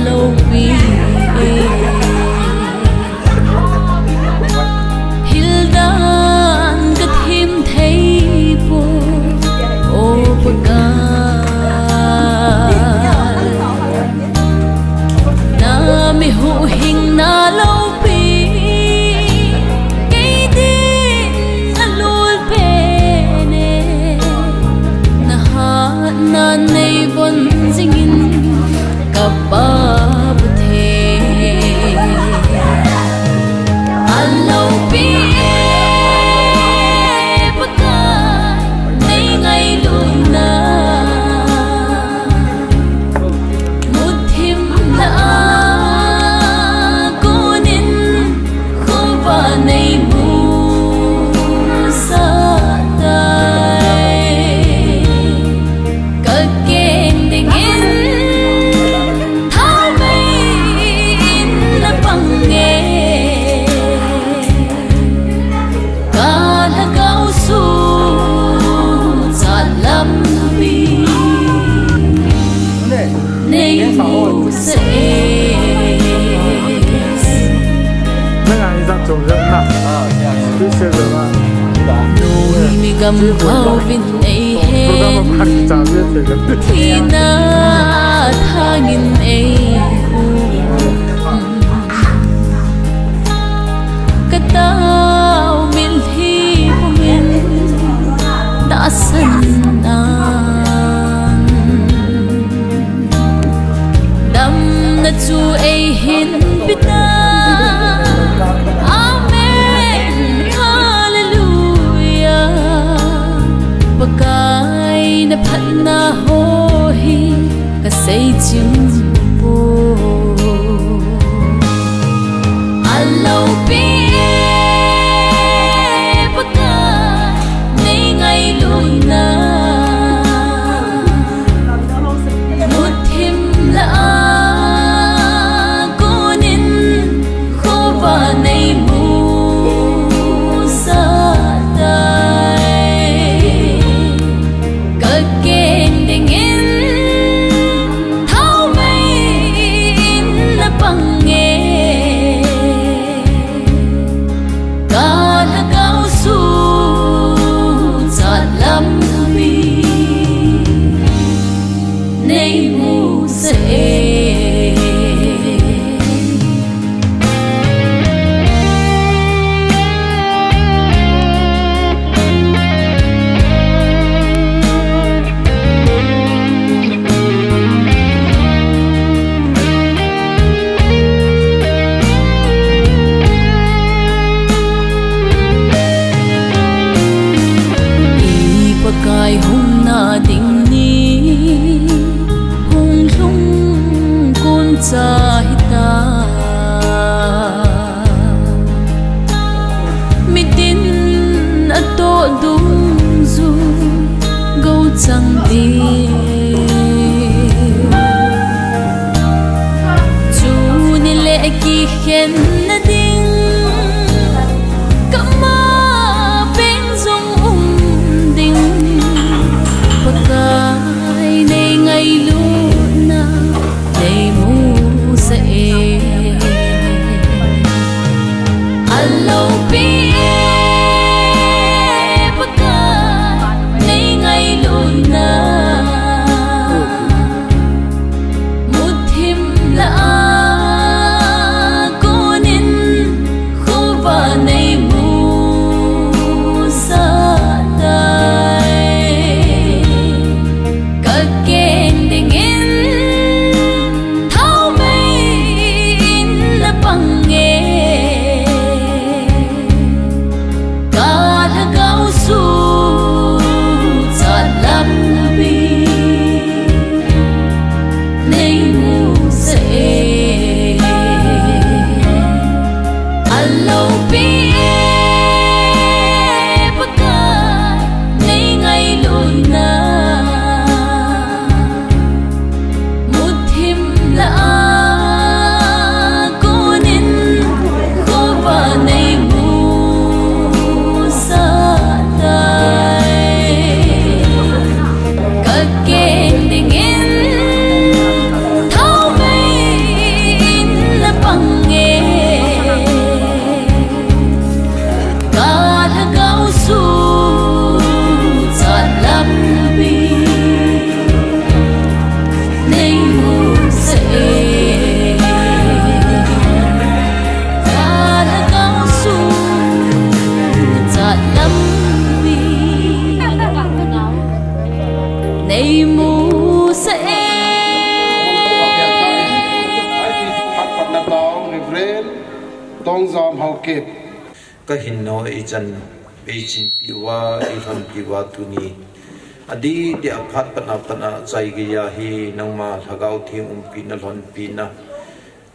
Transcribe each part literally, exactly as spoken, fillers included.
lopi e. Hildan ka thim thei po, o Pakai. Na mi huhhingna lopi, kei din a lul pen e. Na hatna nei von jingin ka Pa Pathen. A lopi e Pakai, nei ngailutna. Muthimna a konin khovah nei musah tai. Ka keng dingin thaomei in na pang e. Ka lhagao suhchat lampi nei musah e. Noimi gam khovin ei hen, thina thangin ei um. Ka taomil hi pumin tahsan nan, damna chu ei hin pe tan. Amen. Hallelujah. Pakai na phatna ho hi ka sei chim poi. A lopi e Pakai, nei ngailutna. Muthimna a konin khovah nei musah tai. Ka keng dingin thaomei in na pang e. Ka lhagao suhchat lampi nei musah e. I Pakai hung na ding ni hung lhung kon cha hita. Mitin a toh dungjuiya gou chang ding. Tuni le kikhen na ding, ka ma peng jong um ding. Pakai nei ngailutna nei musah e. A lopi e Pakai, nei ngailutna. Muthimna a konin Haokip. Ka hinna eichan, eichinpi uva, eilhonpi uva tuni. Adih dih a phat patna patna chai geiya hi nangma Lhagao Theng umpina lhonpina,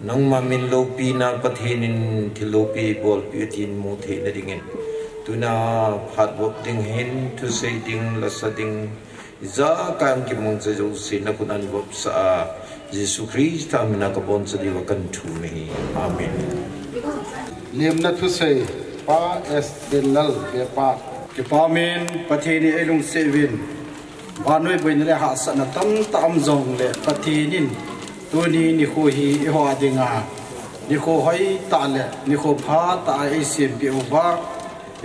nangma min loupina, Pathen in thil loupi bolpi u tin mu theina dingin, tuna phat vop ding hin thusei ding, lasa ding, ijakai a kimangcha jouse nakhut a eivopsah a, Jesu Christa mina kaboncha diuva kathum e. Amen. Lemna thusei, Pa S Denlal, Bepa. Kipa umin, Pathen in eilungset uvin. Vannoi boina le hahsatna tamtah um jongle, Pathen in tuni nikho hi eiho a dinga nikho hoitah le nikho phatah a eisempeh uva,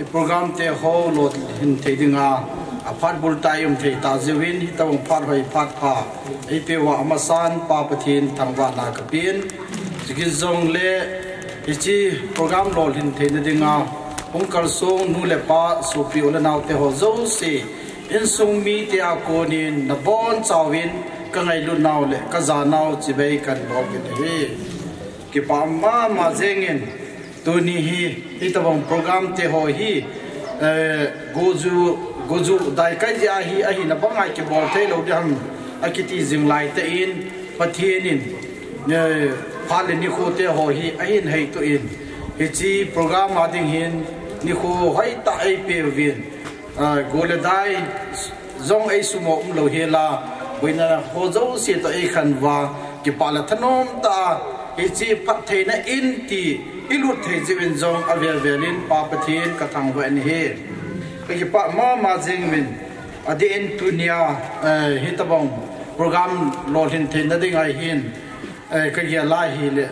i program te ho lolhin thei dinga, aphat bultah a i um thei tah jeh uvin, hitobang phat hoi phat pha eipeh uva amasan Pa Pathen thangvahna kapen. Chukit jongle, hiche program lolhin theina dinga hung kalsong nu le pa, sopi u le nao te ho jouse, insung mite a konin nabonchauvin kangailutnau le kajanau chibai kahin bol kit ahi. Kipa mama jengin, tuni hi, hitobang program te ho hi, eh, goju, goju daikai jeh a hi, ahina banga kibol thei lou ding ham, akiti jing laitah in, Pathen in, eh, phat le nikho te ho hi ahin heitoh in, hiche program a ding hin nikho hoitah eipeh uvin, ah, go le dai jong eisumo umlou hela, boina ho jouse toh eikhen uva, kipa le thanom tah a, hiche phattheina in ti ilut thei jeh uvin jong avel vel in Pa Pathen kathangvah in ahi. Kakipah mama jeng uvin, adeh in tunia, eh, hitobang program lolhin theina dinga hin, eh, kagel a hile,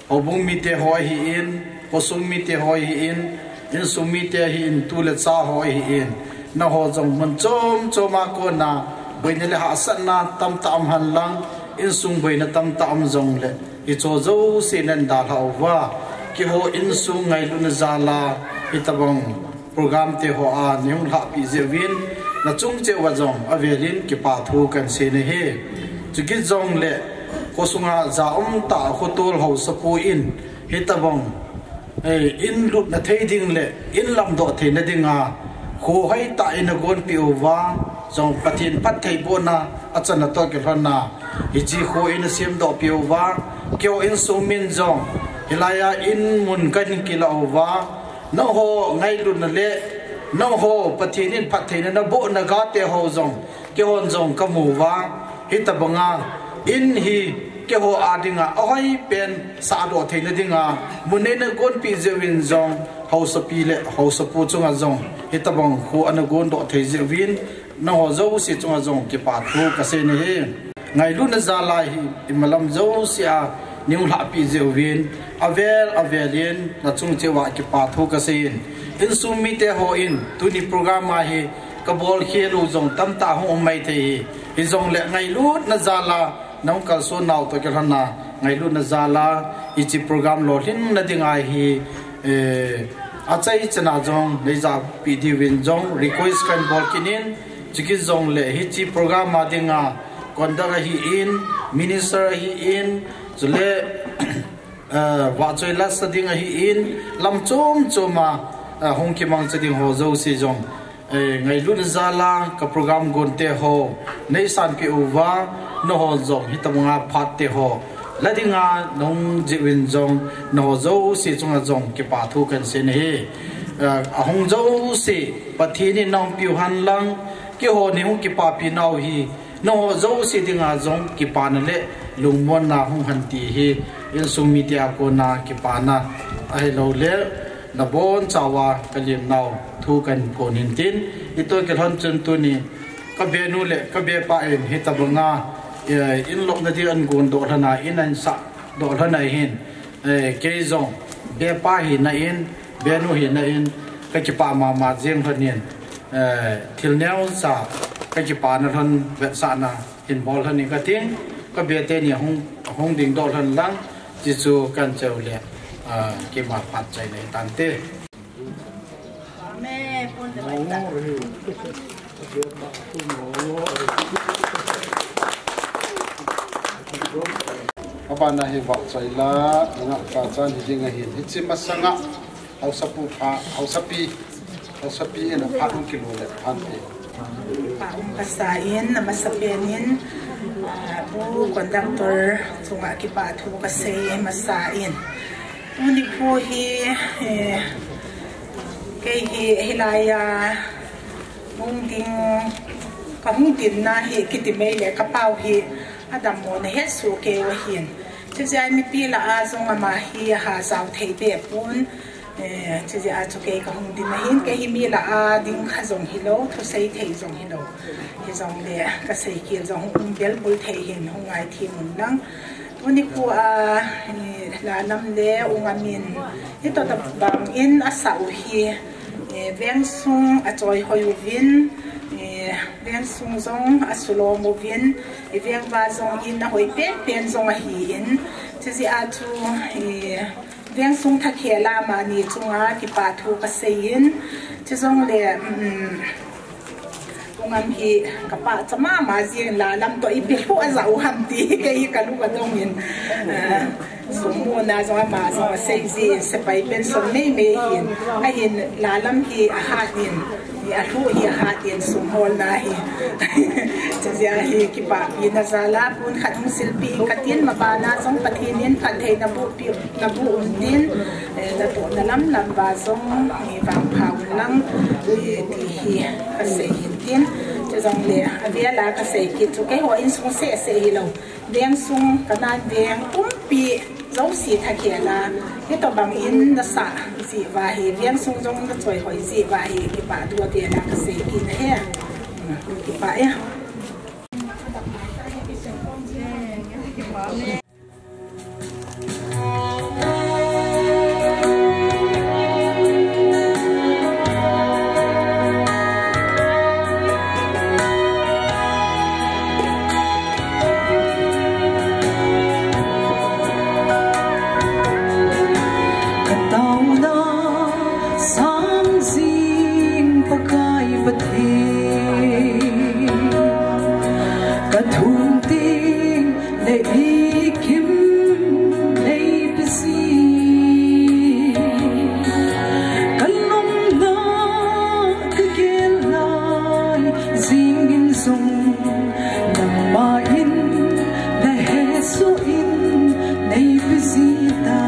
houbung mite ho ahin, khosung mite ho ahin, insung mite ahin, tu le cha ho ahin, nangho jong mun chom chom a kona boina le hahsatna tamtah um henlang, insung boina tamtah um jongle, hicheho jouse nan dalhah uva, keiho insung ngailutna jal a hitobang program te ho a neihung lhahpeh jeh uvin, nachung cheh uva jong avel in kipa thu kahin sei nahi. Chukit jongle, khosunga ja umtah a khotol haosapu in, hitobang, eh, in lutna thei ding le in lamdoh theina dinga kho hoitah in nagonpeh uva, jong Pathen phattheibohna achan natoh kilhon a, hiche kho in nasemdoh peh uva, keiho insung min jong hilai a in mun kahin kilah uva, nangho ngailutna le nangho Pathen in phattheina nabohna gate ho jong keihon jong kamu uva, hitobanga in hi keiho a dinga ahoipen sahdoh theina dinga mun in nagonpeh jeh uvin jong, haosapi le haosapu chunga jong hitobang kho ana gondoh thei jeh uvin, nangho jouse chunga jong kipa thu kasei nahi. Ngailutna jal a hi imalam jouse a neihung lhahpeh jeh uvin, avel avel in nachung cheh uva kipa thu kasei in, insung mite hon tuni program a hi kabol khel u jong tamtah hung um maithei hi, hijongle ngailutna jal a nahung kalson nau toh kilhon a, ngailutna jal a hiche program lolhinna dinga hi, eh, achaichan a jong neijahpeh diuvin jong request kahin bol kit in, chukit jongle hiche program a dinga conductor ahin, minister ahin, chule, eh, vahchoi lasa ding ahin, lam chom chom a, eh, hung kimangcha ding ho jouse jong, eh, ngailutna jal a ka program gonte ho neisanpeh uva, nangho jong hitobanga phat te ho la dinga nahung jeh uvin jong, nangho jouse chunga jong kipa thu kahin sei nahi. Eh, ahung jouse Pathen in naumpiu henlang, keiho neihung kipapi nau hi nangho jouse dinga jong kipana le lungmonna hung hen ti hi insung mite a kona kipana ahiloule nabonchauva kalemnau thu kahin phon in tin, hitoh kilhon chun tuni kabenu le kabepa in hitobanga, eh, in lopna ding ahin gondoh lhon a, in ahin sahdoh lhon ahin, eh, kei jong bepa hina in, benu hina in, kakipah mama jeng lhon in, eh, thil neocha kakipana lhon vetsahna hin bol lhon in kating, kabe teni hung, hung dingdoh lhon lang, chuchu kahin cheu le, ah, keima phat chaina hitante. Abana hi vahchoi la, nangah kachan hiding ahin. Hiche masanga, haosapu pha, haosapi, haosapi in aphat hung kilu le phan te. Pah um kasa in, amasapen in, ah, Pu Conductor chunga kipah thu kasei masa in. Tuni kho hi, eh, kei hi, hilai a, hung ding, kahung dinna hi, kiti mai le, kapao hi, adammo na hesoh kei u ahin. Chujeh a mipi lah a jong ama hi aha jao thei be pon. Eh, chujeh a chu kei kahung din ahin, kei hi mi lah a ding kha jong hilou, thusei thei jong hilou. Hijongle, kasei kit jong hung um belbul thei hin, hung ngaithem un lang. Tuni kho a, eh, Lalam le U Ngam in, hitoh tobang in asah u hi, eh, vengsung achoihoi uvin, eh, vengsung jong asulom uvin, eh, veng uva jong in ahoi penpen jong ahin, chujeh a chu, eh, vengsung thakhel a amani chunga kipah thu kasei in, chujongle, um, U Ngam hi kapah cha mama jing in, Lalam toh ipi lhuh ajah u ham ti kei hi kalung adong in. Ah, sum muna jong ama jong asei jin, sepai pension nei mei hin. Ahin Lalam hi ahat in, alhuh hi ahat in, sum holna hi. Chujeh a hi kipahpina jal a pon khat hung silpeh in katin, mabana jong Pathen in phatthei naboh pi, naboh un tin, eh, natohna lamlam uva jong, eh, vangpha un lang, eh, ti hi kasei hin tin. Chujongle, avel a kasei kit chu keiho insung seh seh hilou, vengsung, kanan veng pumpi jouse thakhel a, hitobang in nasah jeh uva hi, vengsung jong nachoihoi jeh uva hi, kipah thu avel a kasei kit ahi. Kipah e. Ka taona sang jing Pakai Pathen, ka thum teng le i kim nei pe jin, ka lungna ka gel lai jing in jong, nangma in na hesoh in nei pe ji ta.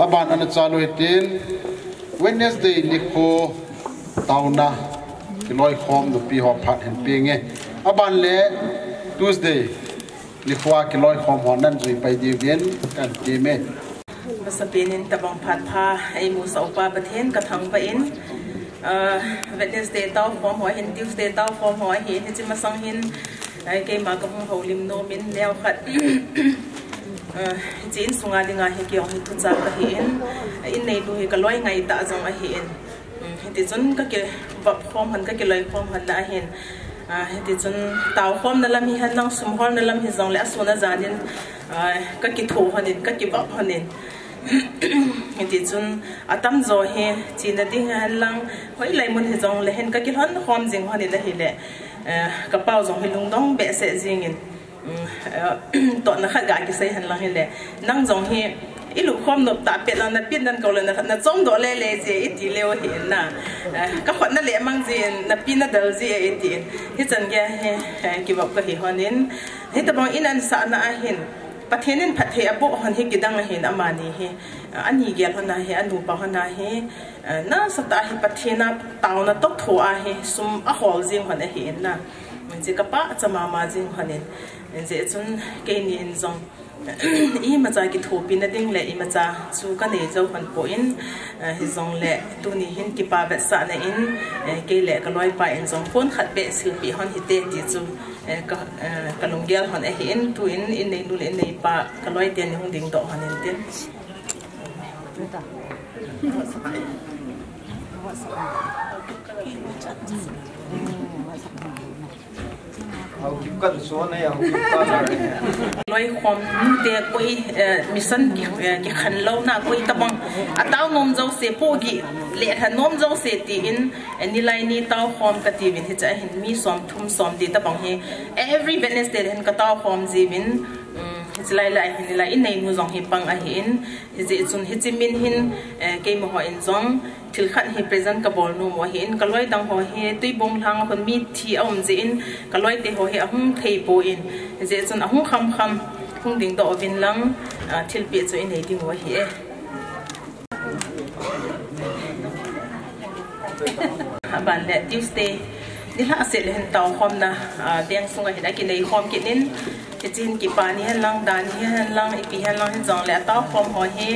Aban ana chalu hitin, Wednesday nikho taona kiloikhom nupi ho phat hin penge. Aban le Tuesday nikho a kiloikhom ho nan jui pai diuvin kan time. Masapen in tabang phat pha eimusah upa Pathen kathangvah in, ah, Wednesday taokhom ho hin, Tuesday taokhom ho ahin, hiche masang hin, ai, keima kahung houlim nom in neokhat, ah, hiche insunga dinga hi kei jong hi thucha kahin, in neinu hi kaloi ngaitah jong ahin. Um, hitichun kakivop khom hon, kakiloi khom hon na ahin. Ah, hitichun taokhomna lam hihen lang, sumholna lam hijongle asun ajan in, ah, kakitho hon in, kakivop hon in. Hitichun atamjo hi chena ding hihen lang, hoilai mun hijongle hin kakilhon khom jing hon in ahile, eh, kapau jong hi lungdong behseh jing in. Um, eh, totna khat ga kisei hen lang hile, nang jong hi ilukhom nop tah pet lang, napi nan kou le na, nachom doh lele je iti leu ahin na. Eh, kakhut na lemang jin, napi nadal ji e itin. Hichan gei hi, eh, kivop kahi hon in. Hitabang in ansahna ahin, Pathen in phatthei aboh hon hi kidang ahin, amani hi, eh, ani gel hon ahi, anupa hon ahi. Eh, nasatah a hi Pathen a taona toh thoa hi sum ahol jing hon ahin na. Hiche kapachat mama jing hon in. Hijeh chun keinin jong imacha kithopina ding le imacha chu kanei jou hon poi, eh, hijongle tuni hin kipa vetsahna in, eh, kei le kaloipa in jong phone khat beh silpeh hon hite ti chu, eh, ka, eh, kalunggel hon ahin, tuin in neinu le in neipa kaloi teni hung dingdoh hon intin. Loikhom nute koi, eh, mission ki, eh, kikhen louna koi tabang. Atao nom jouse, pohgih lelha nom jouse tin, eh, nilai ni taokhom katiuvin hiche ahin mi somthum somli tabang hi every Wednesday le hin kataokhom jiuvin, um, hiche lai lai hin nilai in neinu jong hi pang ahin, hijeh chun hiche min hin, eh, keima hon jong thil khat hi present kabol nom u ahin, kaloi dang ho hi Tuibong lhang a khun mi thi aum jeh in, kaloite ho hi ahung thei poi, hijeh chun ahung khamkham hung dingdoh uvin lang, ah, thilpeh chu inei ding u ahi e. Aban le Tuesday nilhah seh le hin taokhomna, ah, veng sunga hin akinei khom kit in, hiche hin kipa ni hen lang, dan ni hen lang, ipi hen lang hijongle ataokhom ho hi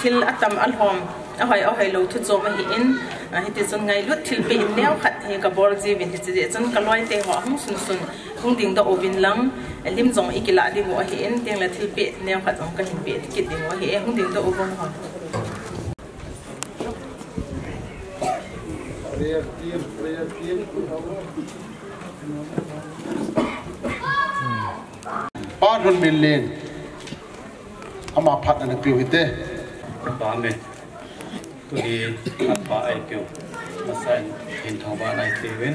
thil atam alhom, ahoi ahoi lou thu chom ahin, ah, hitichun ngailut thilpeh in neokhat hi kabol jiuvin, hiche jeh chun kaloite ho ahung sunsun hung dingdoh uvin lang, lim jong ikilah ding u ahin, tin le thilpeh neokhat jong kahin peh kit ding u ahi e, hung dingdoh uvin lang. Pa Lhunminlen, ama phat ana peh u hite. Amen. Tuni phat pha eipeu, masa in thangvahna eipeh uvin.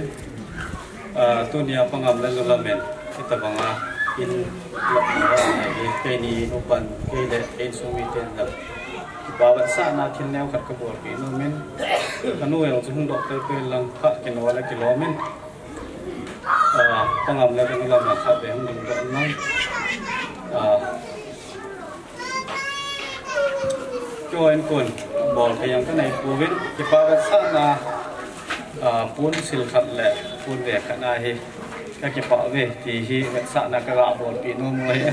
Ah, tunia pangam le nulam in, hitabanga in lhahna hi keini nupan, kei le insung miten jong kipa vetsahna thil neokhat kabolpeh nom in, kanu jong chu hung doh teitei lang, kha kino le kilom in. Ah, pangam le nulam in khatvei hung dingdoh in lang. Ah, Keiho in kon bol thei jong kanei pouvin, kipa vetsahna, ah, pon sil khat le pon ve khat na hi kakipah uve ti hi vetsahna kaga bolpeh nom u ahi.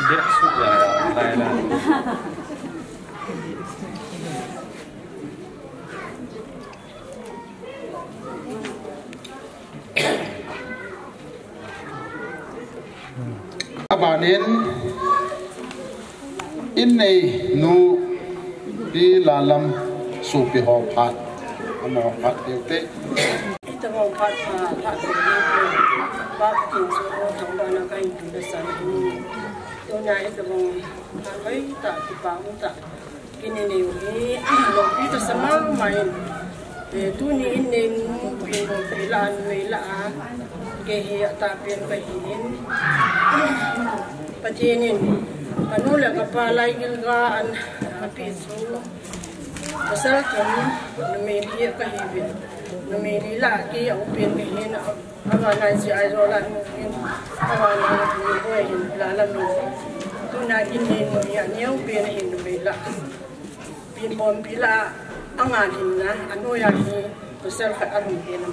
Dek suk lai lai lai. Abanin, in neinu Pi Lalam sopi ho phat, amaho phat teitei. Ita ho phat pha, phat teitei. Pa Pathen chu thangvahna kahin peh nasan. Tunia ita ho phat hoitah, kipa umtah. Kei in nei u hi, loupi tah sa mama in. Eh, tuni in neinu pi loupi la, an vei la a. Kei hi atahpen kahin. Pathen in, kanu le kapa laigil ga ana peh chu. Pasal thum, numei li kahiuvin. Numei li lah kei a um pen kahin, avana chu Aizawl a um in, avana Niboi hin, Lalam in. Tuna kin numei aneo pen ahin, numei lah. Pinbompi lah a nga hin na, anoiya hi pasal khat alhung pen a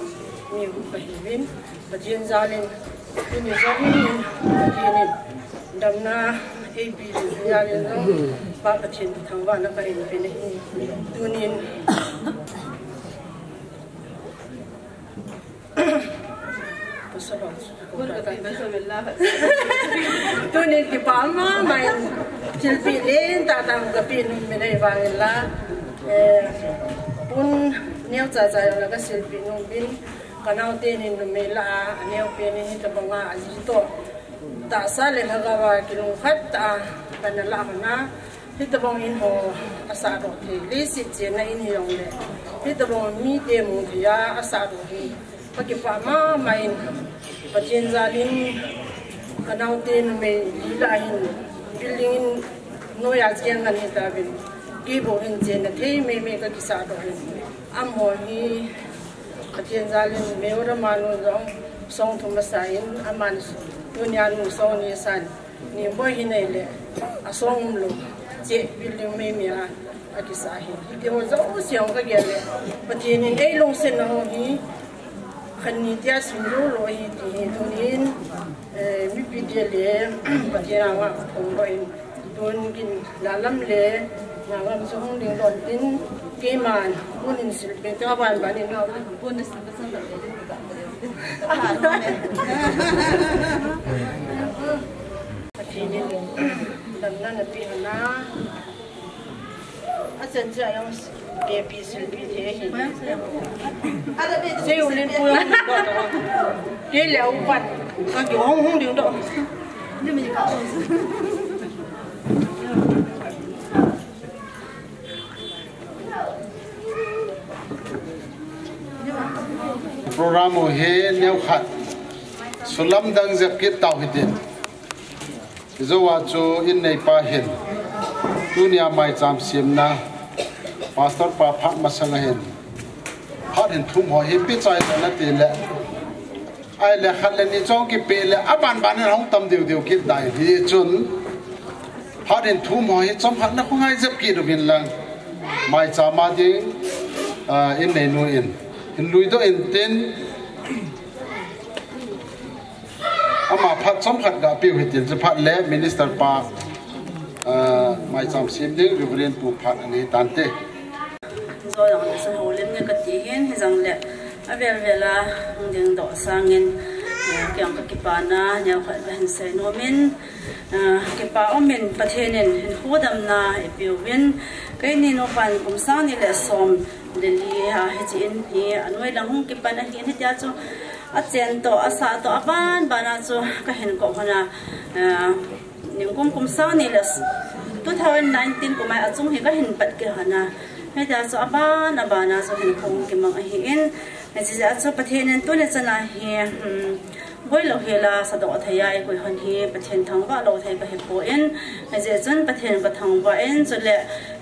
mi kahiuvin. Pathen jalin, tuni jalin, Pathen in damna eipeh jeh in jong, Pa Pathen thangvahna kahin pe ahi. Tunin, tunin kipa mama in, thilpeh lentah tah kapeh nom uvin ahivangin la, eh, pon neocha cha jong la kasilpeh nom uvin. Kanaote nin numei lah a, aneo pen in hitabang a, aji toh tahsa le lhagao a kilungkhat tah a kana lah hon a, hitabang in ho asahdoh thei, leiset chenna in hijongle, hitabang mite mu thei a asahdoh hi, kakipah mama in. Pathen jalin kanaote numei li lah hin building in noiya cheng ngan hitauvin, kei bou hin chenna thei mei mei kakisahdoh in. Amaho hi Pathen jalin Meorama nu jong song thum asa in, aman tunia nu song ni asan, Niboi hin ahile asong umlou, che building mei mei a akisah ahi. Hitiho jouse jong kagel le, Pathen in eilungsetna ho hi khat ni tia sim lou lou ahi ti hi tunin, eh, mipi tia le Pathen anga kaphongdoh in, tun kin Lalam le Nagaon chu hung dingdoh intin, keiman pon in silpeh teng, aban ban in, pon in silpeh teng. Pathen in damna napeh hon a. Achan cha jong, P P C P te hi. Sei u len pu jong dingdoh. Kei le u pat, kakihong hung dingdoh. Program u hi neokhat sulam dang jep kit tau hitin. Hijou a chu in neipa hin, tunia maicham semna Pastor pa phat masang a hin, phat hin thum ho hi ipi chai na ti le, ahile khat le ni chong kipeh le, aban ban in hung tam deu deu kit tai. Hichun phat hin thum ho hi chomkhat na khongai jep kit uvin lang, maicham a ding, ah, in neinu in, hin luidoh intin, ama phat chomkhat gapeh u hitin, chuphat le Minister pa, ah, maicham sem ding Reverend pu phat anei tante. Jou jong le sa houlim nge kati hin, hijongle avel vel a hung dingdoh sangin, eh, kei jong kakipana neokhat kahin sei nom in, eh, kipa um in Pathen in hinkho damna eipeh uvin, keini nupan kum sang ni le som le li a hiche in hi anoi lang hung kipan ahin, hitia chu achen toh, asah toh, aban ban a chu kahin kop hon a, eh, Nikum kum sang ni le s-, two thousand nineteen kum a achung hi kahin pat kit hon a. Hitia chu aban aban a chu hin hung kimang ahin. Hijeh a chu Pathen in tuni chan a hi, hmm, boilou hel a sadoh thei a eikoi hon hi Pathen thangvah lou thei kahipoi. Hijeh chun Pathen kathangvah in, chule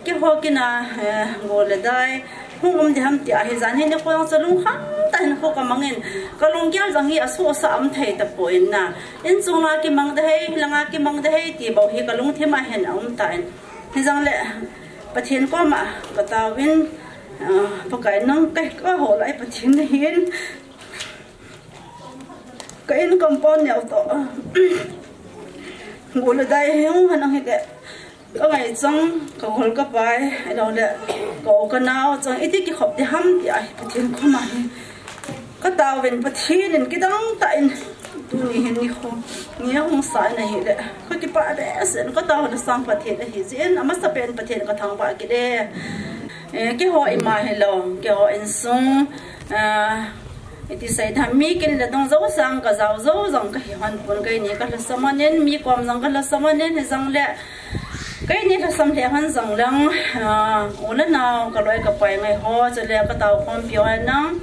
keiho kin a, eh, gol le dai hung um ding ham tia hi jan hi nikho jong chu lungkham tah in kho kamang in, kalunggel jong hi asuh asah um thei tapon na. In chung a kimang ding ahi, lang a kimang ding ahi ti bou hi kalungthim a hin aum tan. Hijongle Pathen koma katao in, ah, Pakai nang kaho lai Pathen nahin. Ka in compound neo toh, gol le dai hi hung hon ahile, ka ngai chang, ka gol ka pai, ahilou le ka u ka nao chang, iti kikhop ding ham tia hi Pathen koma hi katao uvin, Pathen in kidang tah in tuni hin nikho ni ahung sa in ahile, kakipah behseh in, katao na sang Pathen ahi jeh in, amasapen Pathen kathangvah kit e. Eh, keiho ima hilou, keiho insung, ah, iti seiding ham, mi kin le dong jou sang kajao jou jong kahi hon pon, keini kalhasam hon in, mi kom jong kalhasam hon in, hijongle keini lhasam lheh hon jong leng, ah, u le nao, kaloi kapai ngai ho, chule katao khompi ho nang,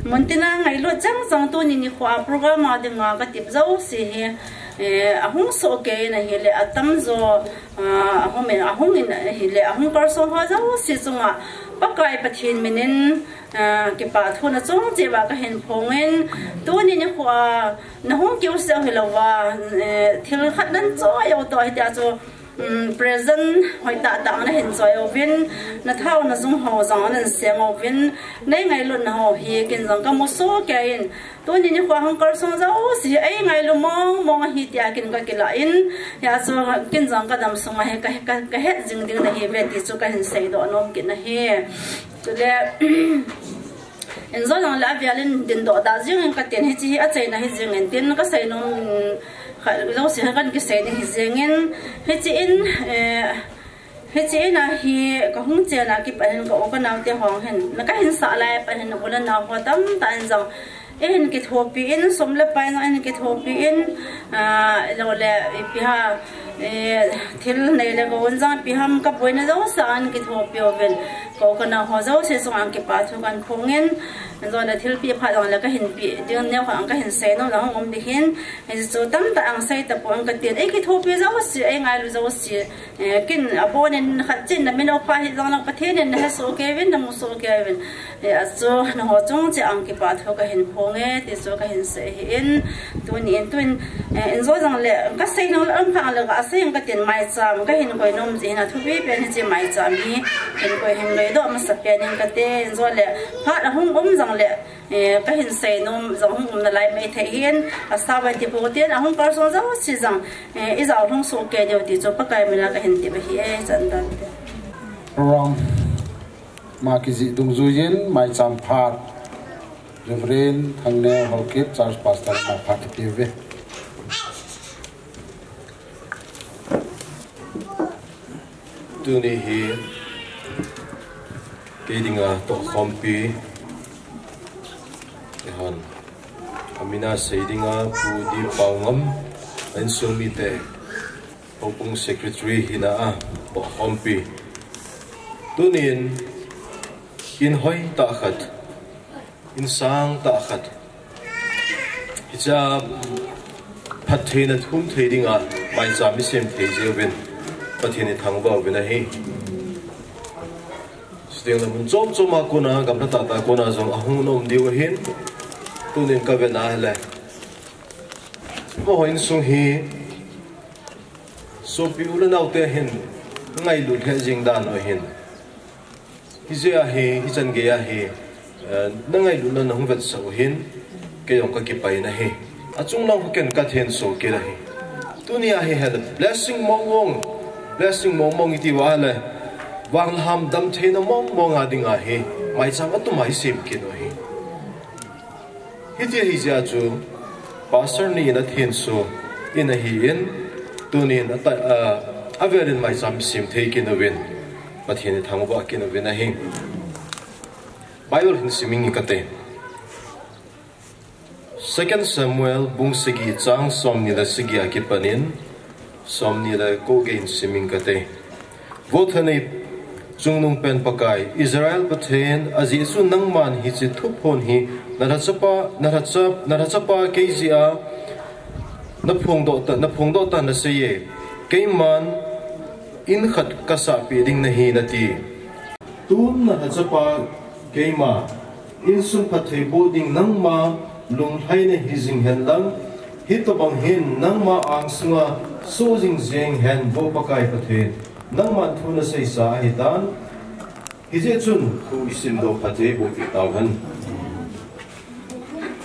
muntina ngailut chang chang tuni nikho a program a dinga katip jouse hi, eh, ahung soh kei in ahile, atamjo, ah, ahung in, ahung in ahile, ahung kalsong ho jouse chunga Pakai Pathen minin, ah, kipa thu nachung cheh uva kahin phong in, tuni nikho a, nahung kiu seh u hilouva, eh, thil khat nan choi u toh hitia chu, um, present hoitah tah nahin choi uvin, nathao najung ho jong nahin seng uvin, nei ngailutna ho hi ken jong kamu soh kei in, tuni nikho a hung kalsong jouse hi eingailu mong mong ahi tia ken kakilah in, hijeh chun ken jong kadam sunga hi ka, ka, kahet jing ding nahiuve ti chu kahin seidoh nom kit nahi. Chule, injo jongle avel in dindoh da jing in katin, hiche hi achaina hi jing in tin kasei nom khat jouse hi kan kisei ding hi jing in, hiche in, eh, hiche in a hi kahung chen a kipat hin ka u ka nao te ho hin, na kahin sah lai a pat hin u le nao ho tamtah in jong eihin kithopi in, sum le pai jong eihin kithopi in, ah, lou le ipi ham, eh, thil nei le gou in jong ipi ham kaboina jouse a eihin kithopi uvin, ka u ka nao ho jouse chunga kipa thu kahin phong in, injo le thilpeh phat jongle kahin peh ding neo khat kahin sei nom jong hung um ding ahin, hichu tamtah a sei tapon katin, eikithopi jouse, eingailu jouse, eh, ken abonin khat chin namin u pha hi jong lang Pathen in nahe soh kei uvin, namu soh kei uvin. Eh, achu nangho chung cheh a kipa thu kahin phong e, ti chu kahin sei ahi in, tuni in, tun, eh, injo jongle, kasei nom le um kha le kasei in katin maicham, kahin koi nom jeh in athupi pen hiche maicham hi, hin koi hin loi doh masa pen in kate, injo le, phat ahung um jongle, eh, kahin sei nom jong hung um nalai mai thei ahin, asao vai ti pou tin, ahung kalsong jouse jong, eh, ijao lhung soh kei diu ti chu Pakai mina kahin tep ahi e, chan tan te. Program ma kijih dungjuiyin, maicham phat Reverend Thangneo Haokip, Church Pastor, ma phat kipeh uve. Tuni hi kei dinga tohkhompi, eihon, amin a sei dinga Pu D. Paongam, a insung mite, Houbung Secretary hina a tohkhompi. Tunin, in hoi tah khat, in sang tah khat, hiche a phattheina thum thei dinga maicham isem thei jeh uvin Pathen ithangvah uvin ahi. Chuteng le mun chom chom a kona, gamla tah tah kona jong ahung um diu ahin, tunin kavet na ahile, amaho insung hi sopi u le nao te hin ngailut lheh jeng dan u ahin. Hijeh a hi, hichan gei a hi, eh, nangailutna nahung vetsah u hin, kei jong kakipah in ahi. Achung lang khu ken kathenso kit ahi. Tuni a hi, hi blessing mong mong, blessing mong mong iti uva le, vanglham damtheina mong mong a dinga hi, maicham atum a isem kit u ahi. Hiti ahi jeh a chu, Pastor ni in athenso in ahin, tunin ata, a, avel in maicham sem thei kit uvin, Pathen ithangvah kit uvin ahi. Bible hin sim inge kate. Second Samuel bung sagi chang somni le sagi a kipanin, somni le ko gei in sim inge kate. Vo thanei chungnung pen Pakai, Israel Pathen, ajeh chu nangman hiche thuphon hi nalhachapa, nalhacha-, nalhachapa kei jeh a naphongdoh ta, naphongdoh tan nasei e. Keiman in khat kasahpeh ding nahi nati. Tun nalhachapa keima, insung phatthei boh ding nangma lunglhaina hijing hen lang, hitobang hin nangma angsunga soh jing jeng hen vo Pakai Pathen, nangman thu naseisa ahitan, hijeh chun thu isimdoh phatthei boh peh tauhen.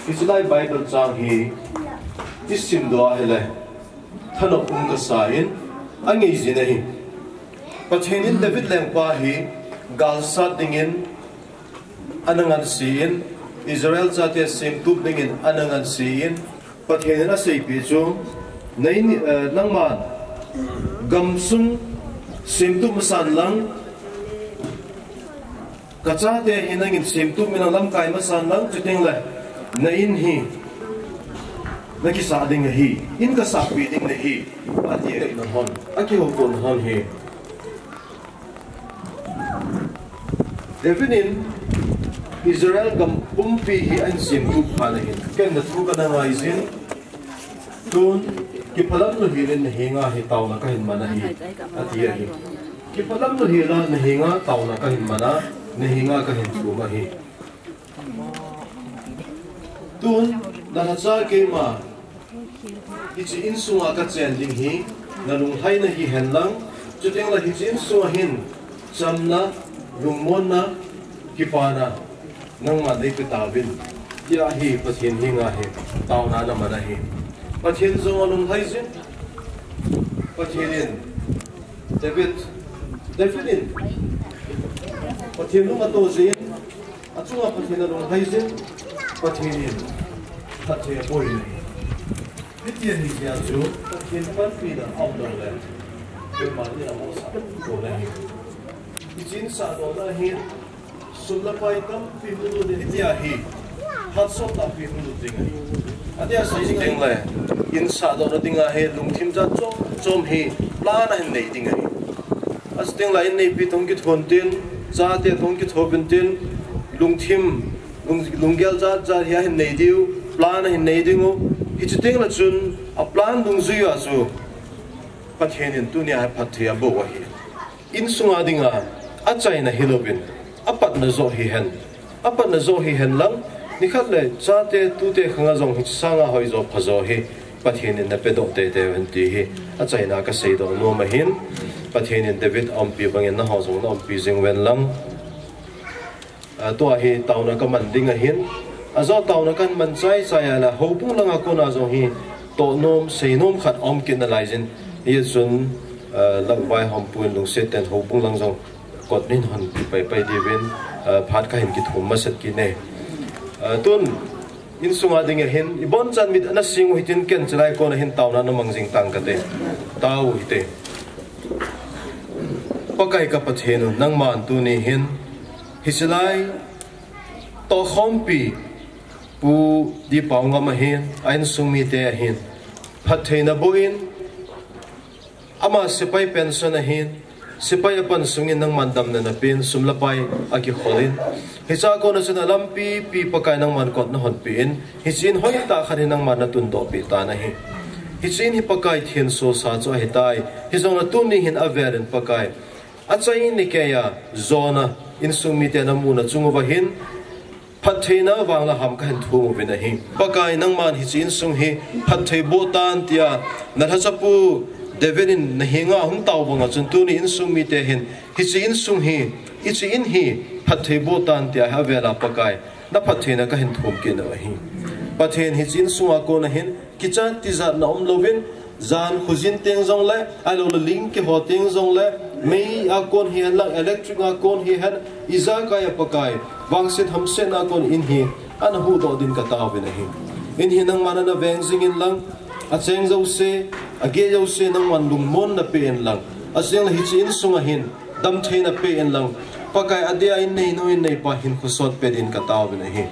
Hiche lai Bible chang hi isimdoh ahile, thanop um kasa in, angeijin ahi. Pathen in David lengpa hi galsat dingin ana ngansi in, Israel chate semtup dingin ana ngansi in, Pathen in aseipeh chu, nei, eh, nangman gamsung semtup masan lang, kachate hi nangin semtup in lang lamkai masan lang, chuteng le, na in hi nakisah ding ahi, in kasahpeh ding nahi, ati ahina hon, akihoutohna hon hi. David in Israel gam pumpi hi ahin semtup phat ahin, ken nathu kana ngaijin, tun kiphalam louhel in nahenga hi taona kahin man ahi, ati ahi. Kiphalam louhel a nahenga taona kahin man a, nahenga kahin thum ahi. Tun, nalhacha keima, hiche insunga kachen ding hi, nalunglhaina hihen lang, chutengle hiche insunga hin, chamna, lungmonna, kipana, nangman neipe tauvin, tia hi Pathen henga hi, taona naman ahi. Pathen jong alunglhai jin, Pathen in, David, David in, Pathen lung ato jin, achunga Pathen alunglhai jin, Pathen in, phatthei aboh in ahi. Hitia hi jeh chu, Pathen panpina aumlou le, keima ni amo sa, to le hi. Hiche insahdohna hi, sum le pai tampi hung lut ding hitia hi, hatsotna pi hung lut ding ahi. Atia sei ding ahi le, insahdohna dinga hi, lungthim jat chom chom hi, plan ahin nei ding ahi. Achutengle inneipi toh kithon tin, chate toh kithouvin tin, lungthim, lung, lunggel jat jat hi ahin nei diu, plan ahin nei dingu, hiche tengle chun, aplan dungjui a chu, Pathen in tunia hi phatthei aboh ahi. Insunga dinga, achaina hilouvin, apatna joh hihen, apatna joh hihen lang, nikhat le chate tute khanga jong hiche sanga hoijo phajo hi, Pathen in napedoh teitei uvin ti hi, achaina kaseidoh nom ahin, Pathen in David aumpi bangin nangho jong naumpi jing uvin lang. Ah, tua hi taona kaman ding ahin. Ajo taona kaman chaichai a le, houbung langa kona jong hi tohnom, seinom khat aum kit nalai jin. Hijeh chun, ah, Lalvaihompu in lungset ten houbung lang jong kot nin hon pi paipai diuvin, ah, phat kahin kithum masat kit e. Ah, tun, insunga ding ahin, ibonchan mit ana sing u hitin ken chulai kona hin taona namang jing tang kate. Tao u hite. Pakai ka Pathen u, nangman tuni hin, hiche lai, tohkhompi, Pu Dipao Ngam ahin, a insung mite ahin, phattheina boh in, ama sepai pension ahin, sepai apan sungin nangman damna napen, sum le pai akikhol in, hichea kona chun alampi pi Pakai nangman kot nahonpeh in, hiche in hoitah khat hi nangman natundohpeh tan ahi. Hiche in hi Pakai thensosa chu ahitai, hijongle tuni hin avel in Pakai, achaini keiya jona insung mite namuna chung uva hin, phattheina vang le ham kahin thum uvin ahi. Pakai nangman hiche insung hi phatthei boh tan tia nalhachapu David in nahenga ahung tao banga chun tuni insung mite hin hiche insung hi, hiche in hi phatthei boh tan tia hi avela Pakai naphattheina kahin thum kit u ahi. Pathen hiche insunga kona hin kichat tijatna umlouvin, jan khojin teng jongle, ahiloule ling kiho teng jongle, mei a kon hihen lang, electric a kon hihen, ijakaiya Pakai, vangset hamsetna a kon in hi, ana huhdoh din kataovin ahi. In hi nangman ana veng jingin lang, acheng jouse, ageh jouse nangman lungmon napeh in lang, ajengle hiche insunga hin, damtheina peh in lang, Pakai adeh a in neinu in neipa hinkho sot pe din kataovin ahi.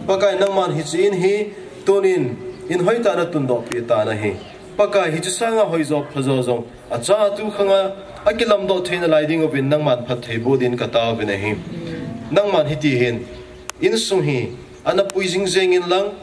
Pakai nangman hiche in hi, tunin, in hoitah natundohpeh tan ahi. Pakai hiche sanga hoijo phajo jong, acha tu khanga, akilamdoh thei nalai dinguvin nangman phatthei boh din kataovin ahi. Nangman hiti hin, insung hi, ana pui jingjeng in lang,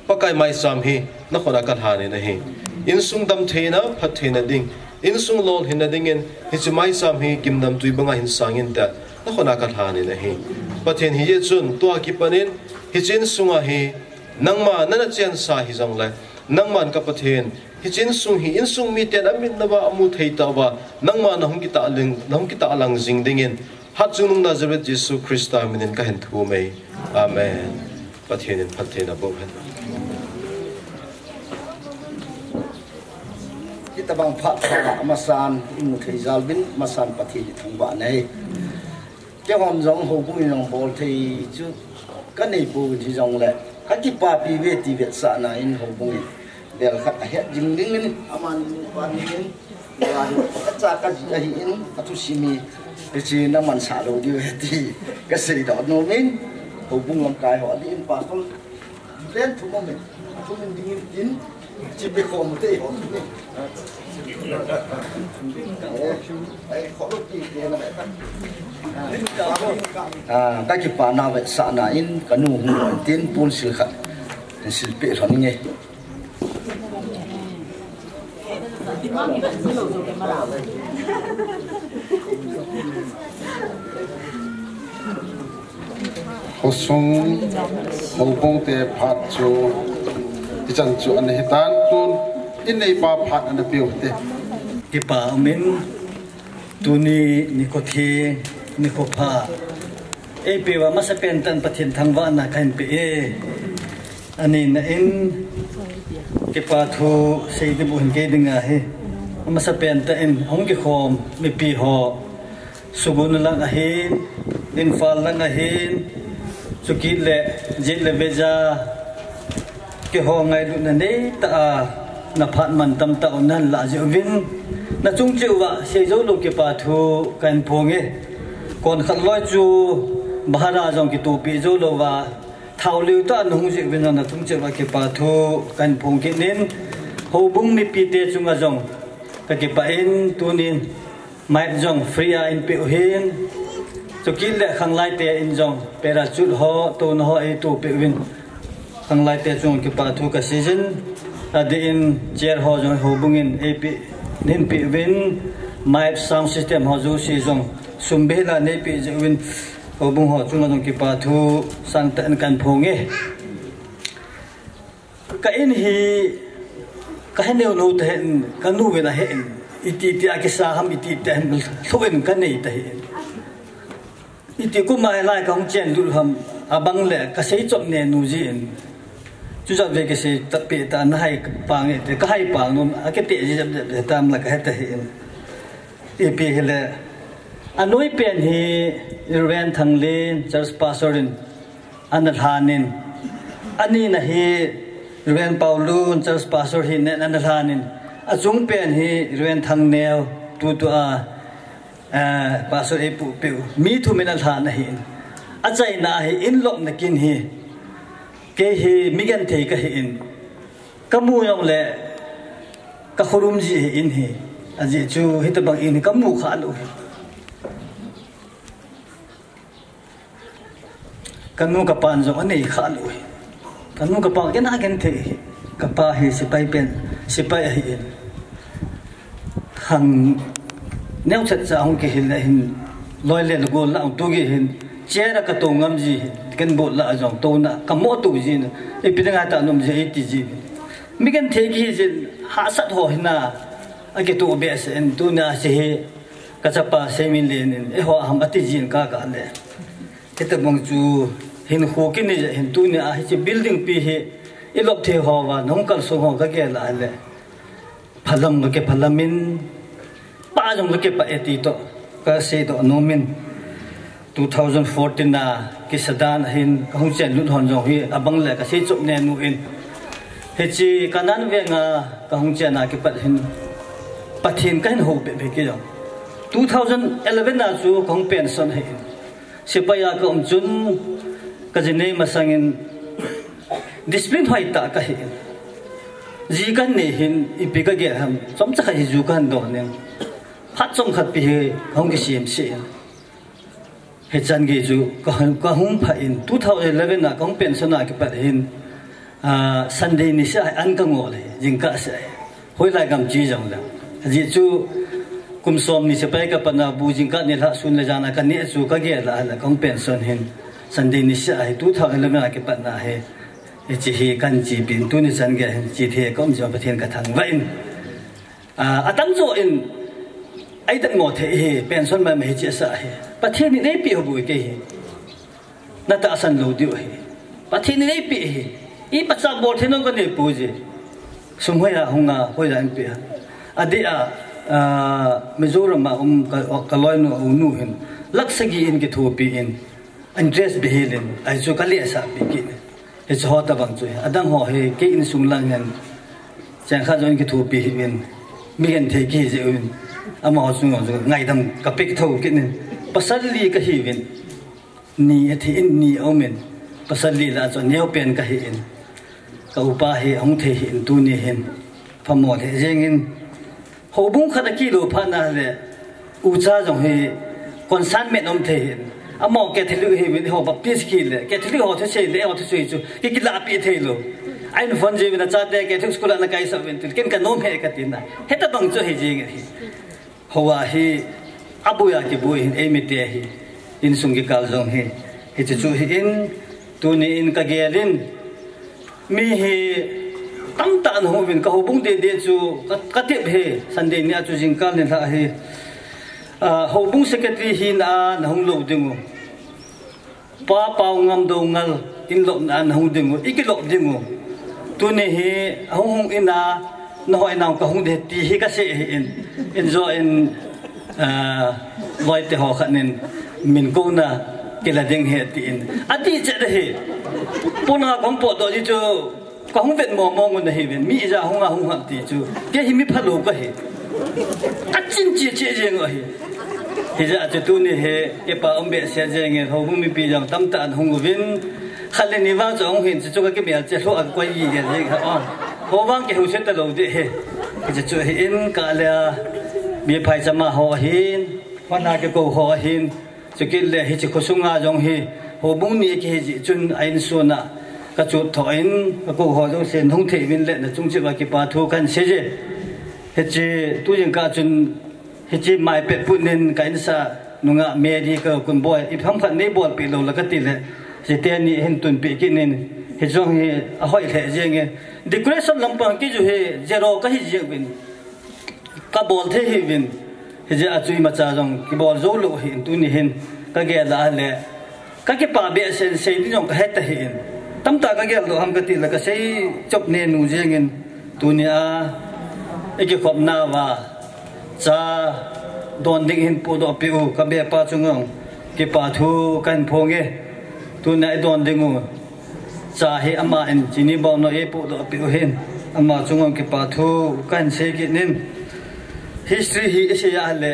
Pakai maicham hi, nakhut a kalhan in ahi. Insung damtheina, phattheina ding, insung lolhinna dingin, hiche maicham hi gimnamtui banga hin sang inte, nakhut a kalhan in ahi. Pathen hijeh chun, tua kipan in, hiche insunga hi, nangma nana chensa hijongle, nangman ka Pathen, hiche insung hi, insung miten amit nauva amu thei tauva, nangma nahung kitahlang, nahung kitahlang jing dingin, Hatchungnung Nazareth Jesu Christa minin kahin thum e. Amen. Pathen in phattheina boh hen. Hitobang phat pha amasan imu thei jal uvin, amasan Pathen ithangvah nahi. Keihon jong houbung in jong bol thei chu kanei pouvin hijongle, kakipapi uve ti vetsahna in houbung in bel khat ahet jing dingin, amani nupa dingin, Acha kaji ahin, athusim hi, hiche namansah lou diu ahi ti kaseidoh nom in, houbung lamkai ho adin pastor len thum aum in, athum in dingin tin, chipe khom u te ho. Eh, eh, khom u ti te na. Ah, kakipana vetsahna in, kanu hung lou in tin, ponsil khat hin silpeh lhon inge. Khosung, houbung te phat chu, ichan chu ana hitan tun, in neipa phat ana peuh te. Kipa umin, tuni nikho theng, nikho pha. Eipeuva masapen tah in Pathen thangvahna kahin pe e. Ani na in, kipa thu sei ding bou hin kei dinga hi. Amasapen tah in, ahung kikhom, mipi ho. Sugun lang ahin, Imphal lang ahin, chukit le, jet le veja, keiho ngailutna neitah a, na phat man tamtah u nahin lah jeh uvin, na chung cheh uva, sei jou lou kipa thu kahin phong e. Kon khat loi chu, bhara jong kitoh peh jou louva, thao liu tah a na hung jeh uvin na chung cheh uva kipa thu kahin phong kit in, houbung mipi te chunga jong, ka kipah in tunin, Mic jong free a eipeh u hin. Chukit le khanglai te in jong parachute ho, touna ho eitoh peh uvin. Khanglai te chung kipa thu kasei jin. Adeh in chair ho jong houbung in eipeh, neihin peh uvin. Mic sound system ho jouse jong sum beh la neipeh jeh uvin. Houbung ho chunga jong kipa thu sangtah in kahin phong e. Ka in hi, ka he neo neo tahih in, ka nu vin ahih in, iti iti a kisa ham, iti iti a hin lhu in ka nei tahih in. Iti kum a lai ka hung chen lut ham, abang le ka sei chop ne nu ji in. Chu jat ve ka sei ta pe ta na hai pang e te, ka hai pang nom, a ke te ji jap jap tam la ka he tahih in. Ipi hile, anoi pen hi Reverend Thanglin, church pastor in, ana lhanin. Ani na hi Reverend Paulun, church pastor hi nen ana lhanin. Achung pen hi Reverend Thangneo, tutua, eh, pastor eipuh peh u. Mi thum in alhan ahin. Achaina hi in lopna kin hi. Kei hi mi genthei kahin. Ka mu jong le ka khorum ji hi in hi. Ajeh chu hitabang in hi ka mu kha lou hi. Ka nu ka pan jong anei kha lou hi. Ka nu ka pa kei na genthei hi. Ka pa hi sipai pen, sipai ahi in. Hang neo chat cha hung kihil le hin loi le lugol la hung tu gi hin. Chair a ka to ngam ji hin. Ken bol la jong to na ka mo to ji na. Ipi ding a ta nom ji iti ji. Mi genthei kihi jin hahsat ho hina. A kitoh behseh in tunia si hi. Ka chapa Seiminlen in, eiho ham ati jin ka ka le. Hitabang chu hin khu kini je hin tunia hiche building pi hi, i lop thei ho va, nung kal sung ho ka gel a le. Phalam ka kiphalam in, pa jong ka kipah e ti toh, ka sei toh nom in. Two thousand fourteen a kisa dan a hin, ka hung chen lut hon jong hi, abang le ka sei chop ne nu in. Hiche Kanan venga ka hung chen a kipat hin, Pathen ka hin hou peh peh kei jong. Two thousand eleven a chu ka hung pension ahi in. Sepai a ka um chun ka ji nei masang in discipline hoi tah ka hi in. Ji ka nei hin ipi ka gel ham, chomcha khat hi ju ka han don in. Phat chomkhat pi hi ka hung kisem se in. Hichan gei chu ka hung, ka hung pha in two thousand eleven a ka hung pension a kipat hin, ah, Sunday ni seh a an ka ngol hi, jingkah seh a. Hoilai gam chi jong le. Ajeh chu kum som ni sepai ka pat na bu jingkah ni lha sun le jan a ka neh chu ka gel a le ka hung pension hin Sunday ni seh a hi two thousand eleven a kipat na hi. Hiche hi kan chi pin tuni chan gei hin chi thei ka um jong Pathen ka thangvah in. Ah, atang jo in, ai tang mo thei hi, pension mai mai hi chi asa hi. Pathen in eipeh ho bou kei hi. Na tahsan lou diu hi. Pathen in eipeh hi. Imacha bol thei nom ka nei pou ji. Sum hoiya hung a, hoiya in pe a. Adeh a, ah, Mizoram a um ka, ka loinu, u nu hin. Lakh sagi in kithopi in. Interest bihilin, ahi chu ka lehsah pi kit. Hiche ho tabang chu, adang ho hi, kei insung lang hin, cheng khat jong kithopi hih uvin, mi genthei kihi jeh uvin, amaho chung jong ngaidam ka pe thou kit in, pasal li ka hi uvin, ni athi in, ni aum in, pasal li lah a chu aneo pen ka hi in, ka upa hi ahung thei hih in, tuni hin, phamo lheh jeng in, Houbung khat a kilou phat na le, ucha jong hi consignment um thei hin. Amaho Catholic hi min ho Baptist ki le, Catholic ho thusei le, ho thusei chu, ki kilah pi thei lou. Ahin phone jeh uvin achate Catholic school a na kai sah uvin tin, ken ka nom he ka tin na. Hitabang chu hi jing hi. Hou a hi, aboi a kiboi hin, eimite hi. Insung kikal jong hi, hiche chu hi in, tuni in kagel in, mi hi tamtah ana hung uvin, ka houbung deh deh chu ka, katep hi, Sunday nia chu jingkal nilhah hi, ah, houbung secretary hina a nahung lou ding u. Pa Paongam Doungel in lopna a nahung ding u, i kilop ding u. Tuni hi ahung hung in a, nahoi nau kahung ding ti hi kasei ahi in, in jo in, ah, loi te ho khat nin min kouna kila ding ahi tin. Ati chet ahi. Pona kong potdoh ji chu kahung vet mong mong un ahi ven. Mi ija hung a hung ham ti chu. Kei hi mi phalou kahi. Kachin cheh cheh jeng u ahi. Hijeh a chu tuni hi, kipa um behseh jeng in, houbung mipi jong tamtah ana hung uvin. Khat le ni vang chu ahung hin chu, chu ka kimel che lhu a ka koi gige jeng ha. Ho vang kihou se talou ding ahi. Hiche chu hi in ka le a, mi phaicham a ho ahin, hon a kikou ho ahin. Chukit le hiche khosung a jong hi, houbung ni kihi jeh chun a insung a ka chut tho in, ka kou ho jouse nahung thei uvin le nachung cheh uva kipa thu kahin sei je. Hiche tu jingkah chun, hiche mai pet put nin ka insung a nungah Mary ka kun boi, ipi ham khat nei bolpeh lou le kati le, hiche teni hin tunpeh kit nin, hijong hi ahoi lheh jeng e. Decoration lampang kiju hi zero kahi jeng uvin. Kabol thei hih uvin. Hijeh a chu imacha jong kibol jou lou ahin, tuni hin kagel a le, ka kipa behseh in, sei ding jong kahet ahin. Tamtah kagel lou ham kati le kasei chop nenu jeng in, tuni a i kikhopna uva cha don ding hin pohdoh peh u, ka bepa chunga jong kipa thu kahin phong e. Tuni a i don ding u cha hi ama in chini bou no e pohdoh peh u hin, ama chunga jong kipa thu kahin sei kit nin. History hi i sei a le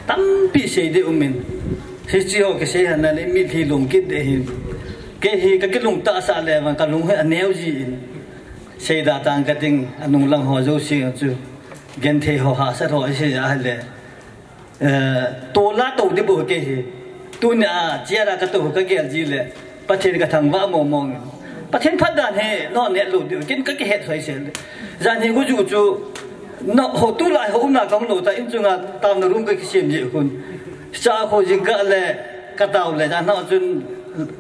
tampi sei ding um in. History ho kisei hana le mitlhi lung kit ding ahin. Kei hi ka kilung tahsa le vang ka lung hi aneo ji in. Sei da tang ka ding, anung lang ho jouse chu genthei ho hahsat ho i sei a le. Eh, tola tou ding bou kei hi. Tuni a, chia la ka tou ka gel ji le. Pathen ka thangvah mong mong in. Pathen phatdan hi, nahon het lou diu, ken ka kihet hoi se le. Jan hi gu ju chu, na ho tulai ho umna kahung lou ta, in chunga taona room ka kisem ji khun. Cha kho jingkah le, ka tao le, jan ho chun,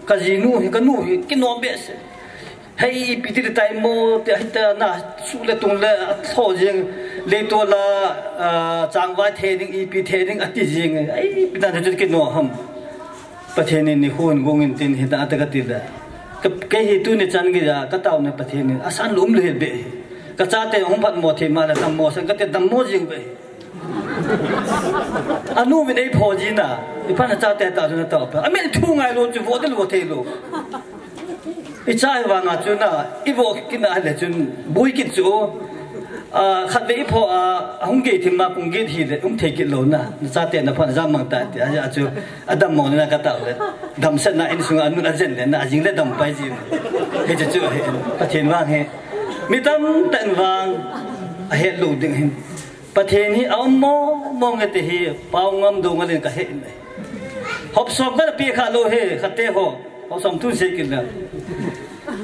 ka jinu hi, ka nu hi, kinom behseh. Hei, ipi ti tai mo, ti hita na, su le tung le, tho jing, le to la, ah, changvai the ding, ipi the ding, ati jing, ai, ipi dan chu kinom ham. Pathen in nikho hin gong in tin hita ata kati le. Ka, kei hi tuni chan gei a, ka taona Pathen in, asan lum le be. Ka chate hung phatmo thei ma le dammo san kati dammo jing be. Anu vin ei pho ji na, i phat na chate ta chu na tao pa. Amin thu ngai lou chu vo de lou thei lou. I cha hi vang a chu na, i vo kit na le chun, bui kit chu. Ah, khat ve i pho a, ahung gei thim ma kung gei hi le, um thei kit lou na. Na chate na phat na jam mang ta ti, a chu, adammo na ka tao le. Damsatna insunga anun ajen le, na ajing le dam pai ji. Hiche chu hi, Pathen vang hi. Mi tamtah in vang, ahet lou ding hin. Pathen hi aum mong mong e ti hi, Paongam Doungel in ka he in. Hop som ka pe kha lou he, khate ho. Hop som thu sei kit le.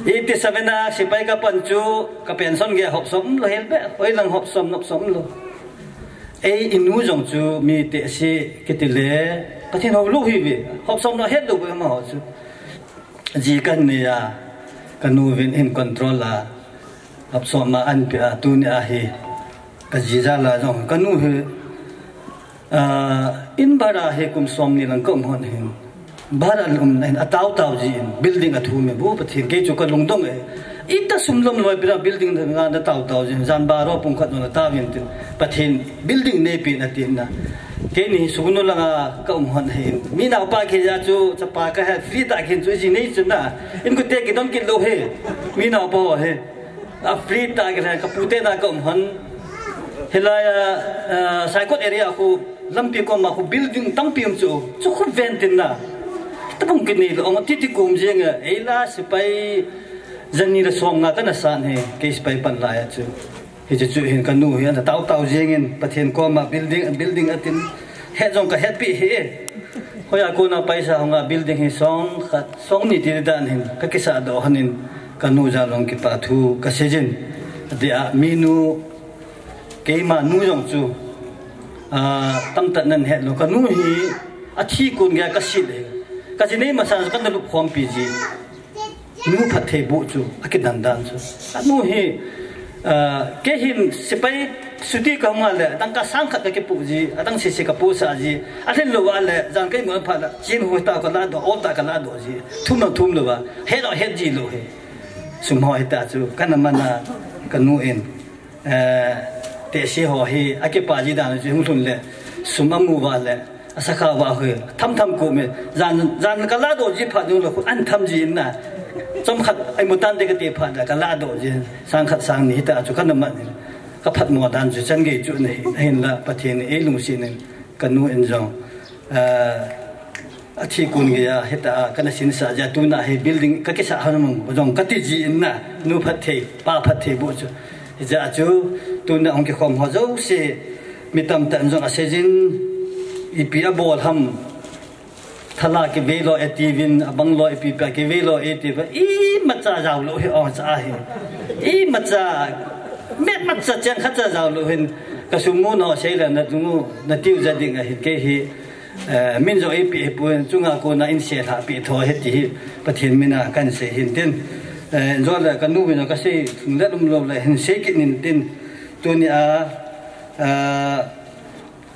Eighty seven a sepai ka pan chu, ka pension gei hop som lou hel be. Hoi lang hop som, hop som lou. Ei, i nu jong chu mi tehse kiti le, Pathen hou lou hi ve. Hop som lou het lou be amaho chu. Ji kan nei a, ka nu vin in control a, hop som a an pe a, tuni a hi, ka ji jal a jong, ka nu hi, ah, in bhara hi kum som ni lang ka um hon hin. Bhara um na hin, atao tao ji in, building a thum e, bu Pathen, kei chu ka lungdong e. Ita sum lom loi pira building nga na tao tao ji, jan baro pung khat na tao vin tin, Pathen building nei pen atin na. Keini Sugnu langa ka um hon hin. Mi naopa kei ja chu, chapa ka he free tah khin chu ji nei chu na. In kute kidon kit lou he. Mi naopa ho he. A free tah kei le ka pute na ka um hon. Hilai a, ah, Saikot area khu lampi koma khu building tampi um chu. Chu khu ven tin na. Tabung kinei lou, ong titi kum jeng a, ei la sepai jani le som nga ka na san he. Kei sepai pan lai a chu. Hiche chu hin ka nu hi ana tao tao jeng in, Pathen koma building, building atin, het jong ka hetpi hi e. Hoiya kona paisa hung a building hi song khat, song ni ti dan hin, ka kisa doh hon in, ka nu jal jong kipa thu ka sei jin. Ati a, mi nu, keima nu jong chu, ah, tamtah nan het lou, ka nu hi, Athi kon geiya kasil e. Kaji nei masang chu kana lupkhompi ji. Nu phatthei boh chu akidan dan chu. Anu hi, ah, kei hin sepai chuti kahung a le, dangka sang khat kakipoh ji, adang sese kapohsah ji. Alhin lou a le, jan kei mu phat le, chin hu ta kaladoh, ol ta kaladoh ji. Thum lou thum lou a, het lou het ji lou hi. Sum ho hita chu, kana man a, kanu in. Eh, tehse ho hi, akipah ji dan chu hung lhun le, sum amu uva le, asakha uva hi, tham tham ko me, jan, jan kaladoh ji phat jong le, khu an tham ji in na, chomkhat, ai mu tante kati phat le, kaladoh ji, sang khat sang ni hita chu kana man in, kaphatmo dan chu chan gei chu nahi, ahinla, Pathen in eilungset in, kanu in jong, eh, Athi kon geiya, hita a, kana sinsah jeh a, tuna hi building kakisah ham jong kati ji in na, nu phatthei, pa phatthei boh chu. Hijeh a chu, tuna hung kikhom ho jouse, mi tamtah in jong asei jin, ipi abol ham, thala kivei lou e tivin, abang lou ipi pa kivei lou e tivin, imacha jao lou hi, ong cha hi. Imacha, met macha cheng khat cha jao lou hin, kasum mu no sei le na tungu, natiu ja ding ahi kei hi. Eh, min jong eipeh hipon, chunga kona insel hahpeh tho ahi ti hi, Pathen mina kahin sei hin tin. Eh, jole kanu vin kasei, lunglet umlou le, hin sei kit nin tin. Tuni a, eh,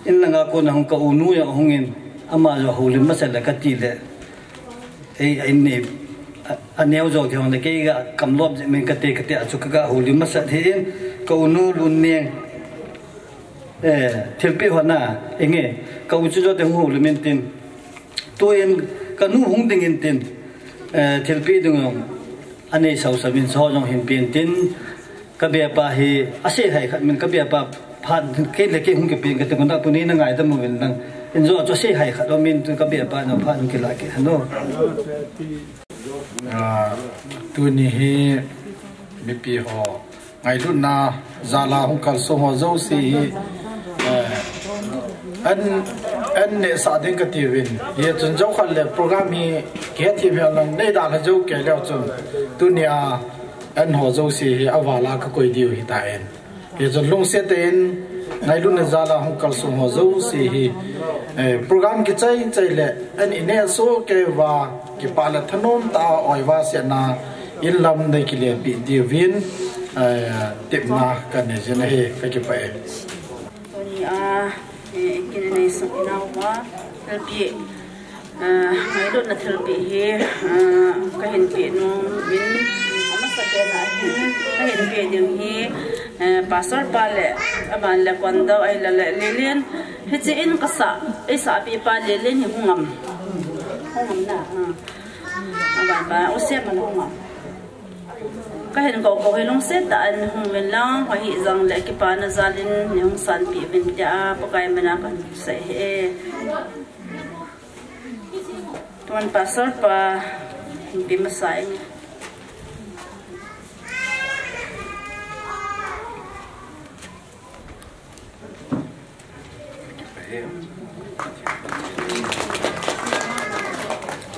in langa kona hung ka unu jong hung in, ama jong houlim masa le kati le. Ei, ei nei, a, aneo jong ti hong le, kei ga kamlop jeh min kati, kati a chu kaga houlim masa hin, ka unu Luneng. Eh, thilpeh hon a, inge, ka u chu jote hung houlim in tin. Tuin, kanu hung ding in tin. Eh, thilpeh ding jong, anei sau sa min so jong hin pen tin. Ka bepa hi, asei hai khat min ka bepa phat, kei le kei hung kipen kati kon a tuni na ngaidam uvin lang. In jo chu asei hai khat lo min tu ka bepa na phat hung kila kit hano. Ah, tuni hi mipi ho ngailutna jal a hung kalsong ho jouse hi, eh, an, an nehsah ding kati uvin. Hichun jou khat le program hi kihethem hi lang nei dalha jou kei leu chun. Tuni a an ho jouse hi aval a kakoi diu hitan. Hichun lungset in, ngailutna jal a hung kalsong ho jouse hi, eh, program kichai chai le, an ineh soh kei uva, kipah le thanom tah a oi uva sehna, in lam nei kilepeh diuvin, eh, tepna kanei jin ahi, kakipah e. Tuni a, eh, kin nei sung inau uva, thilpeh, ah, ngailutna thilpeh hi, ah, kahin peh nom in, amasa pen a hin, kahin peh ding hi, eh, Pastor pa le, aban le Kondau ahile le, Lelen, hiche in kasah, eisahpeh pa Lelen hi hung am. Hung am na, ah. Aban pa, u Sema hung am. Kahin kou kou hi lungset tah in hung uvin lang, hoi hijong le kipana jal in nei hung sanpeh uvin tia, Pakai mina kahin sei e. Tun Pastor pa, hin pe masa inge.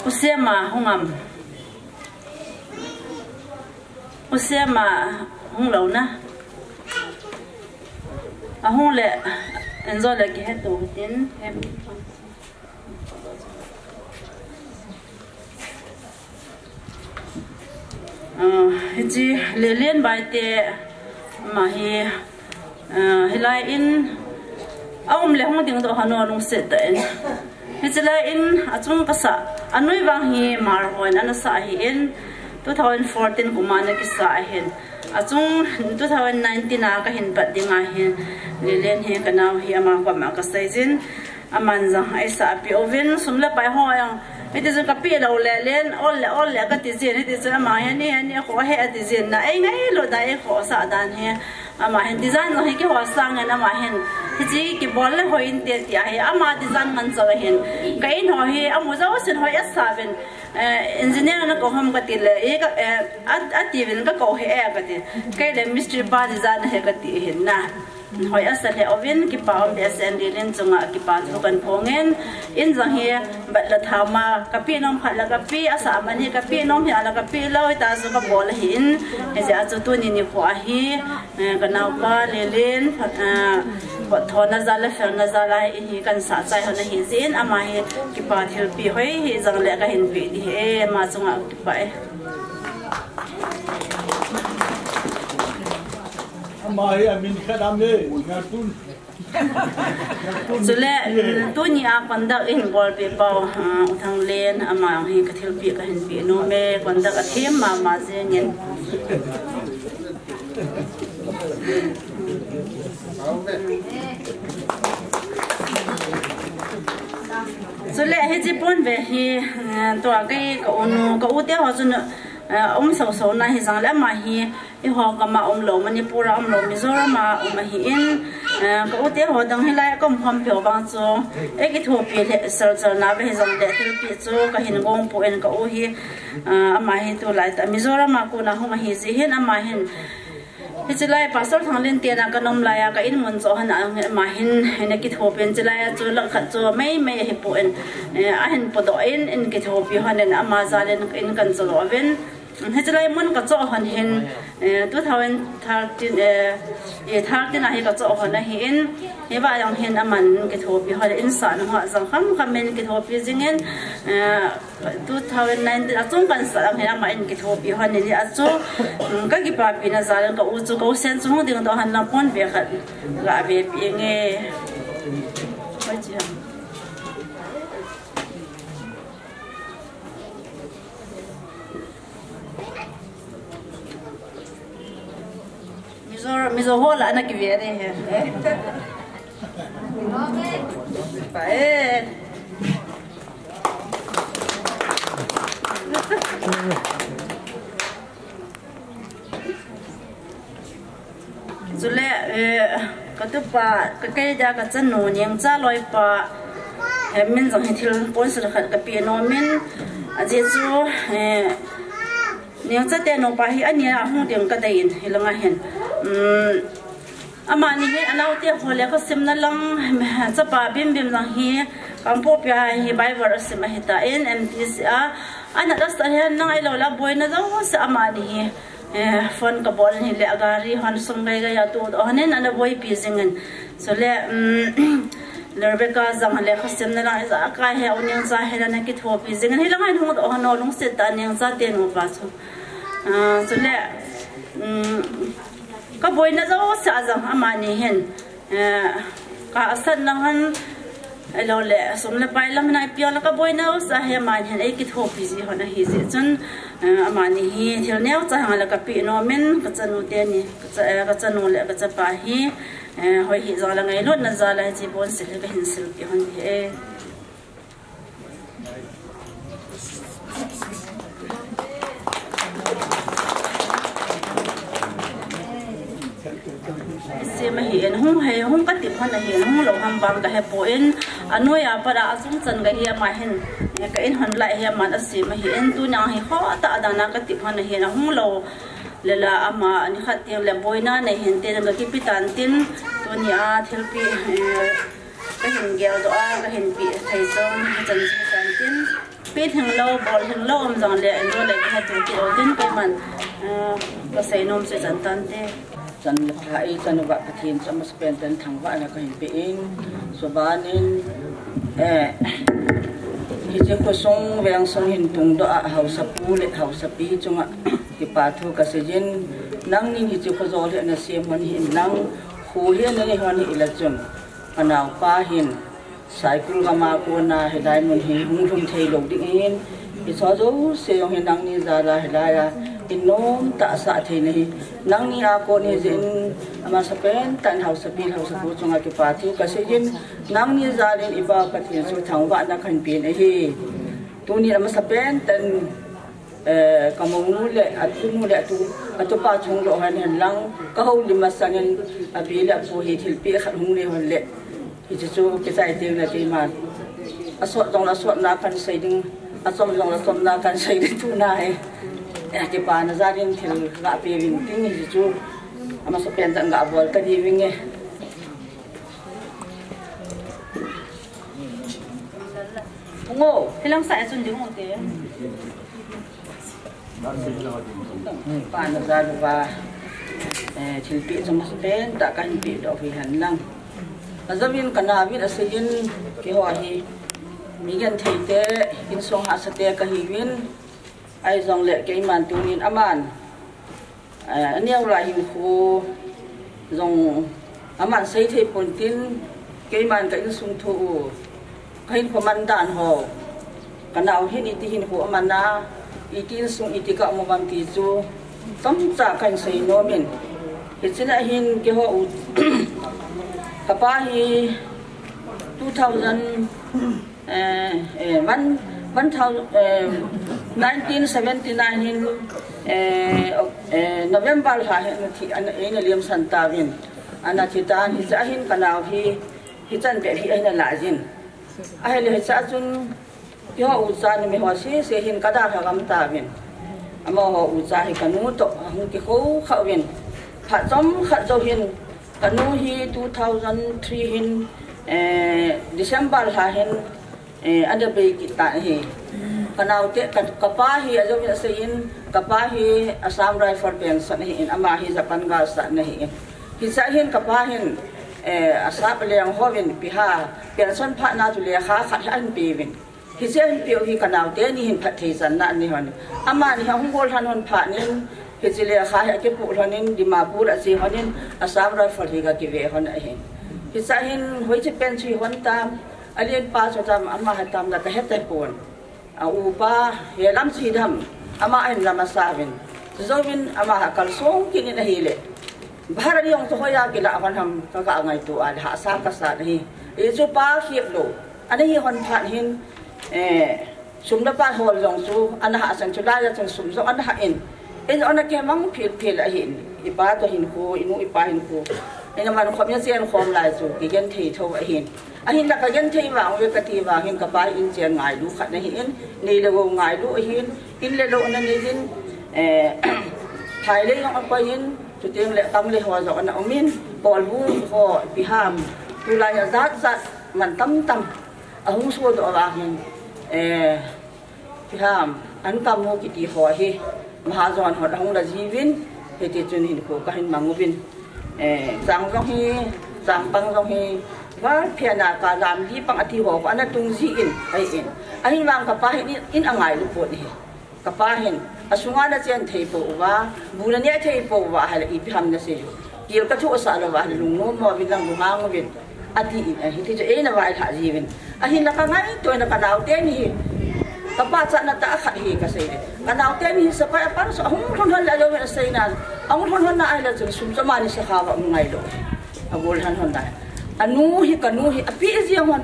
U Sema hung am. U Sema hung lou na. Ahung le, in jo le kihe to tin. Ah, hiche Lelen Baite, ama hi, ah, hilai in, aum le hung ding doh hano lungset tah in. Hiche lai in, achung kasah, anoi vang hi Mar hon ana sah ahin, two thousand fourteen kum a ana kisah ahin. Achung two thousand nineteen a kahin pat ding ahin, Lelen hi kanao hi ama koma kasei jin. Aman jong eisahpeh uvin, sum le pai ho jong. Hiti chun kapeh lou le, Len, ol le, ol le, kati jin. Hiti chun ama hin, ni, ni, kho he, ati jin na. Ei ngailut dan, eikhohsah dan hi. Ama hin, design jong hi kihol sang in, ama hin. Hiche kibol le hoi inte tia hi. Ama design man jong hin. Ka in ho hi, amu jousen hoi asa uvin. Eh, engineer na kou ham kati le, e ka, eh, a, ati uvin kakou hih e kati. Kei le mistri pa design he kati hin na. Hoi asa lheh uvin, kipa um behseh in Lelen chunga kipa thu kahin phong in, in jong hi bat le tham a, kapeh nom khat le kapeh, asah man hi kapeh nom hi, ala kapeh lou hita chu kabol ahin, hijeh a chu tuni nikho a hi, eh, kanaopa Lelen, eh, Thona jal le felna jal a hi kan sah chai hon ahi jeh in ama hi kipa thilpeh hoi hijong le kahin peh ding ahi e, ama chunga kipah e. Ama hi amin khat am le, Ngatun. Chule, mm, tuni a conduct in bolpeh pau, ah, U Thanglen, ama hi ka thilpeh kahin peh nom e, conduct athem mama jeng in. Chule, hiche pon ve hi, eh, tua kei ka u nu, ka u te ho chun, eh, um so so na hijong le ama hi, Eiho gam a umlou, Manipur a umlou, Mizoram a um ahin, eh, ka u te ho dang hilai a ka um khom peh u vang chu, ei kithopi lheh sel sel na ve hijong le thilpeh chu kahin gong poi, ka u hi, eh, ama hi tulai tah Mizoram a kona hung ahi jeh hin ama hin. Hiche lai Pastor Thanglen te na ka nom lai a ka in mun chu hon a ama hin, hin a kithopi in hiche lai a chu lakh khat chu mei mei ahi poi, eh, ahin podoh in, in kithopi hon in ama jal in in kan cholo uvin. Hiche lai mun ka choh hon hin, eh, two thousand thirteen, eh, eh, thirteen a hi ka choh hon ahin, hiva jong hin aman kithopi hon in san ho jong kham kham in kithopi jing in, eh, two thousand nineteen a chung kan sah jong hin ama in kithopi hon in achu, mm, ka kipapi na jal in ka u chu ka u sen chu hung ding doh hon lang pon ve khat ga ve pi nge. Hoi chi ham. Mizo, Mizo ho la na kive de he. Pa e. Chule, eh, ka tupa, ka kei dia ka chanu Nengcha loipa, eh, min jong hi thil pon sel khat ka pe nom in, ajeh chu, eh, Nengcha te nupa hi ani a hung ding ka dei in, hilanga hin. Um, amani hi, anaote ho lekha simna lang, chapa Bimbim jong hi, Kangpokpi a hi Bible asim ahi tan, M T C a, ana das ta hian lang ai lo la boina jouse amani hi. Eh, phone ka bol in hile, a gari hon sum gai gai a tu doh hon in ana boipi jing in. Chule, um, Rebecca jong lekha simna lang ijakai hi a u Nengcha hi ana kithopi jing in. Hilanga hin hung doh hon o lungset tah Nengcha te nupa chu. Ah, chule, um, ka boina jouse a jong amani hin. Eh, ka asatna hon, ahilou le, sum le pai lam hin a ipi a la ka boina jouse a hi amani hin ei kithopi ji hon ahi jeh chun, eh, amani hi thil neocha hang la ka pe nom in ka chanu teni, ka cha, eh, ka chanu le ka chapa hi, eh, hoi hijong le ngailutna jal a hiche pon sel hi ka hin silpeh hon ahi e. Sem ahi in, hung hei, hung ka tip hon ahi in, hung lou ham vang ka hepoi, anoi a pat a achung chan ka hi ama hin, eh, ka in hon lai hi aman asem ahi in, tuni a hi khoh tah a dan a ka tip hon ahi in, ahung lou le la ama nikhat teng le boina nei hinte ka kipe tan tin, tuni a thilpeh, eh, Ka hin geldoh a, ka hin pe thei jong, hichan chu hichan tin. Pe thei lou, bol thei lou um jong le, enjoy le ka hatu kit u tin keiman, eh, ka seinom chu hichan tante. Chan le pha ei chan uva Pathen chu amasapen tan thangvahna ka hin pe in, suban in, eh, hiche khosung vengsung hin tungdoh a haosapu le haosapi chunga kipa thu ka seiyin, nangnin hiche kho jol hi na sem hon hi in lang, kho hi na nei hon hi ila chun. Ka naopa hin, Saikul gam a kona hilai mun hi hung lhung thei lou ding in, hiche jouse jong hi nangni jal a hilai a, in nom tah sah thei na hi, nangni a kon hi jeh in, amasapen tah in haosapi, haosapu chunga kipa thu ka seiyin, nangni jal in i Pa Pathen chu thangvahna ka hin pe in ahi. Tuni amasapen tah in Eh, ka mounu le, a tunu le, a tu, a tupa chung lou hen hen lang, ka houlim masang in, a pi le, a pu hi thilpeh khat hung nei hon le. Hiche chu, kichai teng le keiman. A sot jong le, a sotna kan sei ding, a chom jong le, a chomna kan sei ding tuna hi. Eh, kipana jal in thil ka pe vin ting hiche chu. Amasapen tah in ka bol ta diu vin e. Ngo, hilang sa e chun ding u te. Pana jal uva, eh, thilpeh chu masapen tah ka hin pe doh hi hen lang. Ajouvin kanaovin aseiyin, keiho hi mi genthei te, insung hahsa te kahiuvin, ahijongle keiman tunin aman, eh, aneo lai hinkho jong aman seithei pontin, keiman ka insung thu u, ka hinkho mandan ho, kanao hin iti hinkho amana, iti insung iti ka um uvam ti chu chomcha kahin sei nomin. Hichea hin keiho u, kapa hi two thousand, eh, eh, one, one thousand, eh, nineteen seventy-nine hin, eh, eh, November lha hin athi, ana, eina lemsan tauvin. Ana thi tan, hichea hin kanao hi, hichan bep hi eina lajin. Ahile hichea chun, keiho ucha numei ho sese hin kadalha gam tauvin. Amaho ucha hi kanu toh ahung kikhou kha uvin. Phat chomkhat jou hin, kanu hi two thousand three hin, eh, December lha hin, eh, ana bei kit tan ahi. Kanaote, ka, kapa hi ajouvin aseiyin, kapa hi Assam Rifle pension ahin, ama hi Japan gal sahna ahin. Hichea hin kapa hin, eh, asap leng hovin ipi ham, pension phatna chu lekha khat hi ahin peuvin. Hiche ahin peuhi kanaote ni hin phatthei channa anei hon. Amani hi ahung gollhan hon phatnin, hiche lekha hi akipoh lhonin, Dimapur ache lhonin, Assam Rifle hi akive lhon ahin. Hichea hin hoiche pen chu hi hon tam, alenpa chu tam, ama hi tam la kahe tapon. A upa, hilam chu hi dam, ama ahin lam asauvin. Chujouvin ama hi akalsong kit in ahile, Bharat jong chu hoiya kilah hon ham, ka, ka ngaito a le hahsa kasan ahi. Hichu pa khep lou ana hi hon phat hin, eh, sum le pai hol jong chu ana hahsan, chulai a chun sum jong ana hah in. In ana kimang philphil ahin. Ipa toh hinkho, inu ipa hinkho, ina mankhom, ina chenkhom lai chu kigenthei tho ahin. Ahinla kagenthei vang uve kati vang hin, kapa hi inchen ngailu khat ana hin, nei le gou ngailu ahin, in le lou ana nei in, eh, phailei jong akoi in, chuteng le kamlei ho jong ana um in, kolbu ho ipi ham, tulai a jat jat man tamtam ahung sodoh vang hin, eh, ipi ham, an kamu kiti ho hi, mahajon hon ahung la jiuvin, hiti chun hinkho kahin mang uvin. Eh, chang jong hi, changpang jong hi, val phena ka lamli pang ati ho, ana tung ji in, ahin. Ahin vang kapa hin in, in angailu pon ahi. Kapa hin, asunga ana chen thei pouva, bu ana neh thei pouva, ahile ipi ham nasei u. Kel kathoh sah louva, ahile lungnom mo uvin lang lunghang uvin. Ati in, ahi, hiti chu eina vailhah jiuvin. Ahinla kangaito na kanaote ni hi. Kapa chatna tah khat hi kasei le. Kanaote ni hi sepai apan chu ahung lhun lhon le ajouvin asei nan. Ahung lhun lhon na ahile chun sum chu amani sakha uva um ngailou. Agollhan lhon na. Anu hi, kanu hi, apeh jeng lhon.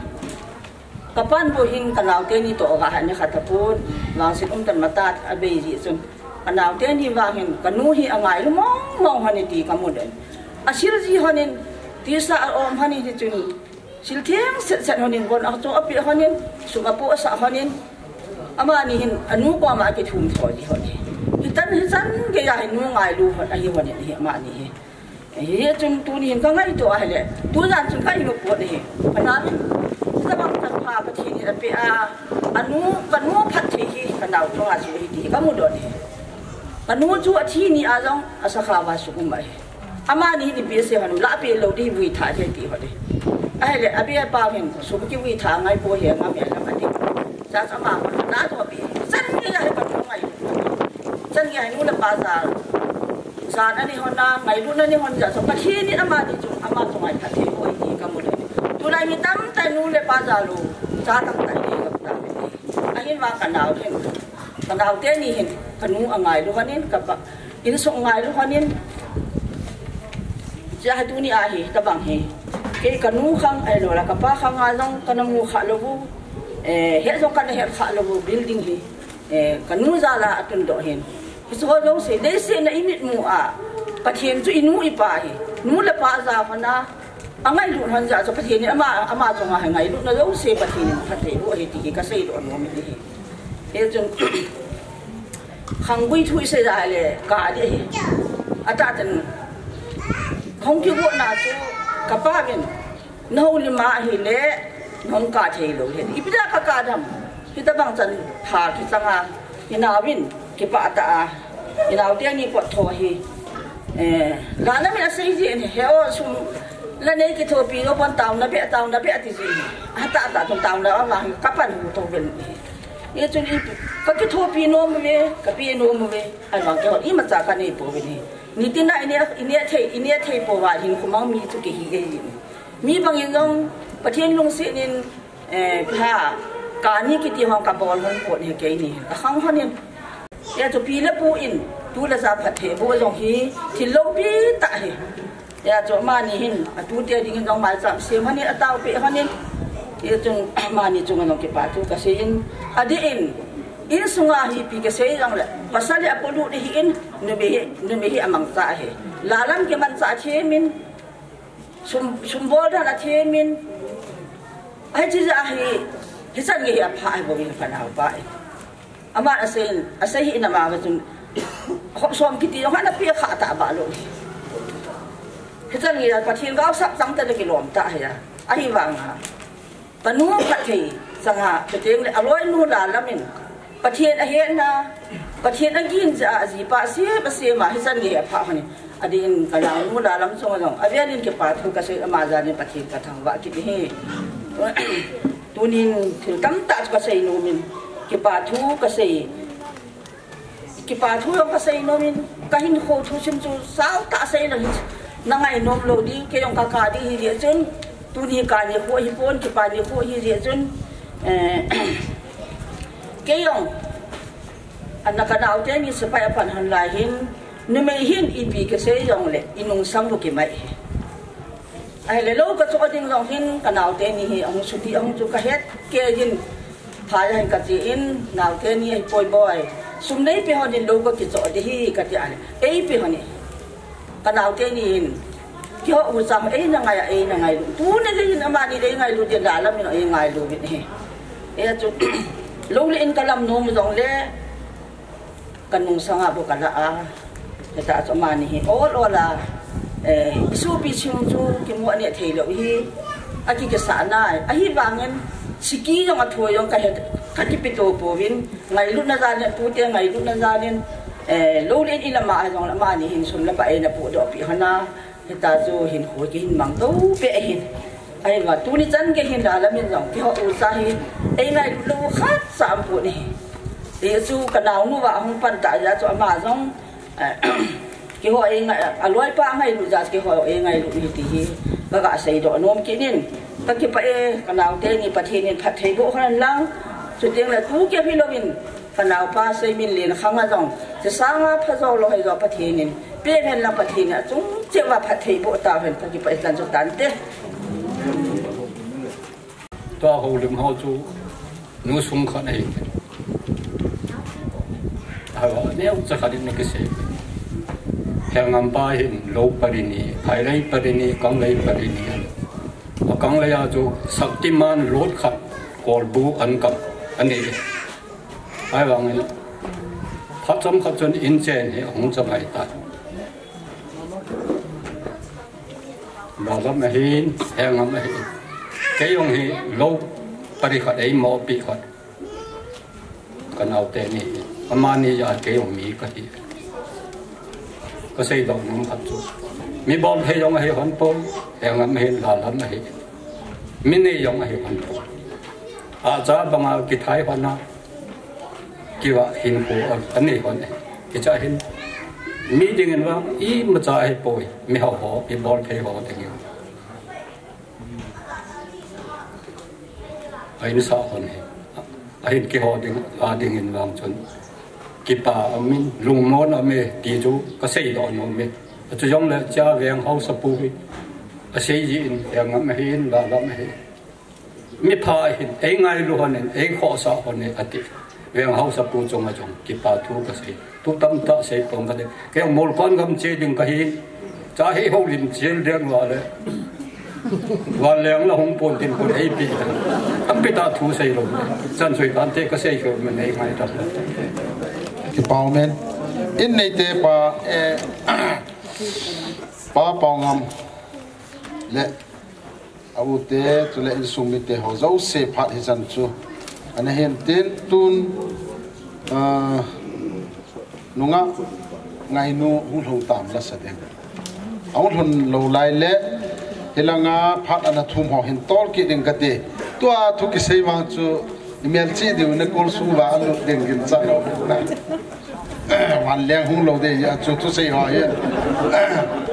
Kapan bou hin kanaote ni toh aga hah ni khat apon. Vangset umtah in mata abei ji chun. Kanaote ni vang hin, kanu hi angailu mong mong lhon e ti kamu den. Asil ji lhon in, tisa aum lhon in hichun, sil theng set set lhon in, von acho apeh lhon in, sum apohsah lhon in, amani hin, anu koma akithum tho ji lhon e. Hitan hichan geiya hi nu ngailu lhon ahi lhon in, hi amani hi. Hichun tuni hin kangaito ahile, tujan chun kahin mu pon ahi. Kanaovin, hitabang chapha Pathen in apeh a, anu, kanu phatthei hi, kanao chunga chu ahi ti hi kamu don ahi. Kanu chu athi ni a jong, asakha uva sum um ahi. Amani hin ipi asei lhon, lahpeh lou ding hi vuitha thei ti lhon ahi. Ahile, abeipa hin, sum kivui tha ngai pou hi, ngam e lam ati. Cha cha ma, na to pi. Chan geiya hi kanu ngai. Chan geiya hi nu le pa jal. Jana nei lhon a, ngailutna nei lhon jeh a chu Pathen in amani chu, ama chu ngai phatthei bou ahi ti kamu le. Tulai mi tamtah nu le pa jal u, cha tamtah nei gam ta. Ahin vang kanao hin, kanaote ni hin, kanu angailu lhon in, kapa, insung ngailu lhon in. Hiche hi tuni a hi, tabang hi. Kei kanu khang ahilou le, kapa khang a jong kana mu kha lou u. Eh, het jong kana het kha lou u, building hi. Eh, kanu jal a atundoh hin. Hiche ho jouse, leiset a imit mu a, Pathen chu inu ipa ahi. Nu le pa jal a, angailut lhon jeh a chu Pathen in ama, ama chunga hi ngailutna jouse Pathen in phatthei bou ahi ti hi kasei doh nom in ahi. Hichun, khanggui thu isei jeh a le, ka dih ahi. Atah tah in, hung kivotna chu, kapa vin, Nahoulim a ahile, nahung kap thei lou ahi. Ipi dia kakap dem. Hitabang chan tha kichang a, inao vin, kipah tah a, inao teni pot tho ahi. Eh, lana min asei jin, he o sum, Nanei kithopi nom pon taona be, taona be ati ji. Ata ta tun taona a vang ka pan hu to vel. Hichun i ka kithopi nom ve, ka pi nom ve. Ahivang keiho imacha ka nei poi ni. Nitina i ne, i ne thei, i ne thei pouva hin khomang mi chu kei hi e. Mi bangin jong Pathen lungset in, eh, pha, kani kiti hon ka bol hon pon hi kei ni. Ka khang hon in. Hichu pi le pu in, tu le ja phatthei boh jong hi, thil loupi tah hi. Hichu amani hin, atute dingin jong malcham sem hon in, atao peh hon in. Hichun amani chunga jong kipa thu ka sei in, adeh in, insunga hi ipi ka sei jongle, pasal le apolut hi in, numei hi, numei hi amangcha hi. Lalam kimancha them in, sum, sum bol dan athem in. Hiche jeh a hi, hichan gei hi apha hi bou in ka naopa in. Ama asei in, asei hi in ama va chun, hop som kiti jong ana pe kha ta ba lou. Hichan gei a Pathen gaosap chang ta le kilom ta hi a. Ahivang a. Ka nu phatthei chang a, chuteng le aloinu Lalam in. Pathen ahetna, Pathen agin jeh a ajipa asem, asem a, hichan gei apha hon in. Adeh in ka naonu Lalam chunga jong, avel in kipa thu ka sei, ama jal in Pathen ka thangvah kit hi. Tunin thil tamtah chu ka sei nom in, kipa thu ka sei. Kipa thu jong ka sei nom in, ka hinkho thusim chu sao tah sei lou hi. Na ngai nom lou ding, kei jong ka kap ding hi jeh chun, tuni ka nikho hi pon, kipa nikho hi jeh chun, eh, kei jong, ana ka naote ni sepai apan hon lai hin, numei hin ipi ka sei jongle, i nungsang bou kimai hi. Ahile lou ka choh ding jong hin, ka naote ni hi, ahung suti, ahung chu ka het kei jin, phai a hin ka che in, naote ni ahi poi boi. Sum nei pe hon in lou ka kichoh ding hi ka ti a le. Ei pe hon in. Ka naote ni hin. Keiho ucha ei na ngai a, ei na ngailu. Tuni le hin amani le ngailu ding Lalam in ei ngailu vin hi. Hichu, lou le in ka lam nom jongle. Ka nungsang a bou ka la a. Hita chu amani hi ol ol a, eh, i sopi ching chu kimu a neh thei lou hi. Aki kisa nai. Ahivangin, siki jong a thu jong ka het, ka kipe to pouvin. Ngailutna jal in, pute ngailutna jal in, eh, lou le in i lam a jong amani hin sum le pai eina podoh pi hon a. Hita chu hinkho kihin mang to pe hin. Ahivang tuni chan gei hin Lalam in jong keiho ucha hi. Ei ngailu lou khat cha um pon hi. Hichu ka naonu va hung pan ta jeh chu ama jong, eh, keiho ei ngai, aloipa ngailu jeh chu keiho ei ngailu hi ti hi. Ka ga seidoh nom kit in. Ka kipah e, ka naote ni Pathen in phatthei boh hen lang. Chuteng le tu kei hi louvin. Ka naopa Seiminlen khang a jong, chesang a phajo lou hi jong Pathen in, pe hen lang Pathen in achung cheh uva phatthei boh tauhen, ka kipah e, chan chu tante. Tua houlim ho chu, nu sung khat ahi. Ahiva, neocha khat in na kisei. Hengam pa hin, lou pari ni, phailei pari ni, kanglei pari ni. Akanglei a chu, Shaktiman load khat, kolbu an kam, ani. Ahivangin, phat chomkhat chun inchen hi ahung cha ngai tai. Lalam ahin, Hengam ahin. Kei jong hi lou pari khat eimo pi khat. Ka naote ni hi. Amani jeh a kei jong mi kahi. Ka seidoh nom khat chu. Mi bolthei jong ahi hon pon, Hengam ahin, Lalam ahin. Mi nei jong ahi hon pon. Acha banga kithai hon a. Kiva hinkho a, anei hon e. Hicha hin, mi dingin vang, imacha ahipoi, mi hao ho, mi bolthei ho dingin. A insa hon e. Ahin keiho ding, a dingin vang chun. Kipa amin, lungmon ame, ti chu, ka seidoh nom e. Achu jongle, cha Veng haosapu hi. Asei jin, Hengam ahin, Lalam ahin. Mi pha hin, ei ngailu hon in, ei khohsah hon in, ati. Veng haosapu chunga jong, kipa thu ka sei. Thu tamtah sei pong ka ding. Kei Molkon gam che ding kahin. Cha hi houlim chel ding uva le. Vanleng la hung pon tin pon ei pi. Tampi tah thu sei lou. Chan sui tante ka sei keu min ei ngai ta. Kipa umen. In neite pa, eh, Pa Paongam le A u te, chule insung mite ho jouse phat hichan chu. Ana hin tin tun, ah, nungah ngainu hung lhung tam la sa ding. Ahung lhun lou lai le, Hilanga phat ana thum ho hin tol kit ding kati. Tua thu kisei vang chu imelchih diu na kol sung va alut ding ginchat lou na. Vanleng hung lou ding ahi chu thusei ho hi.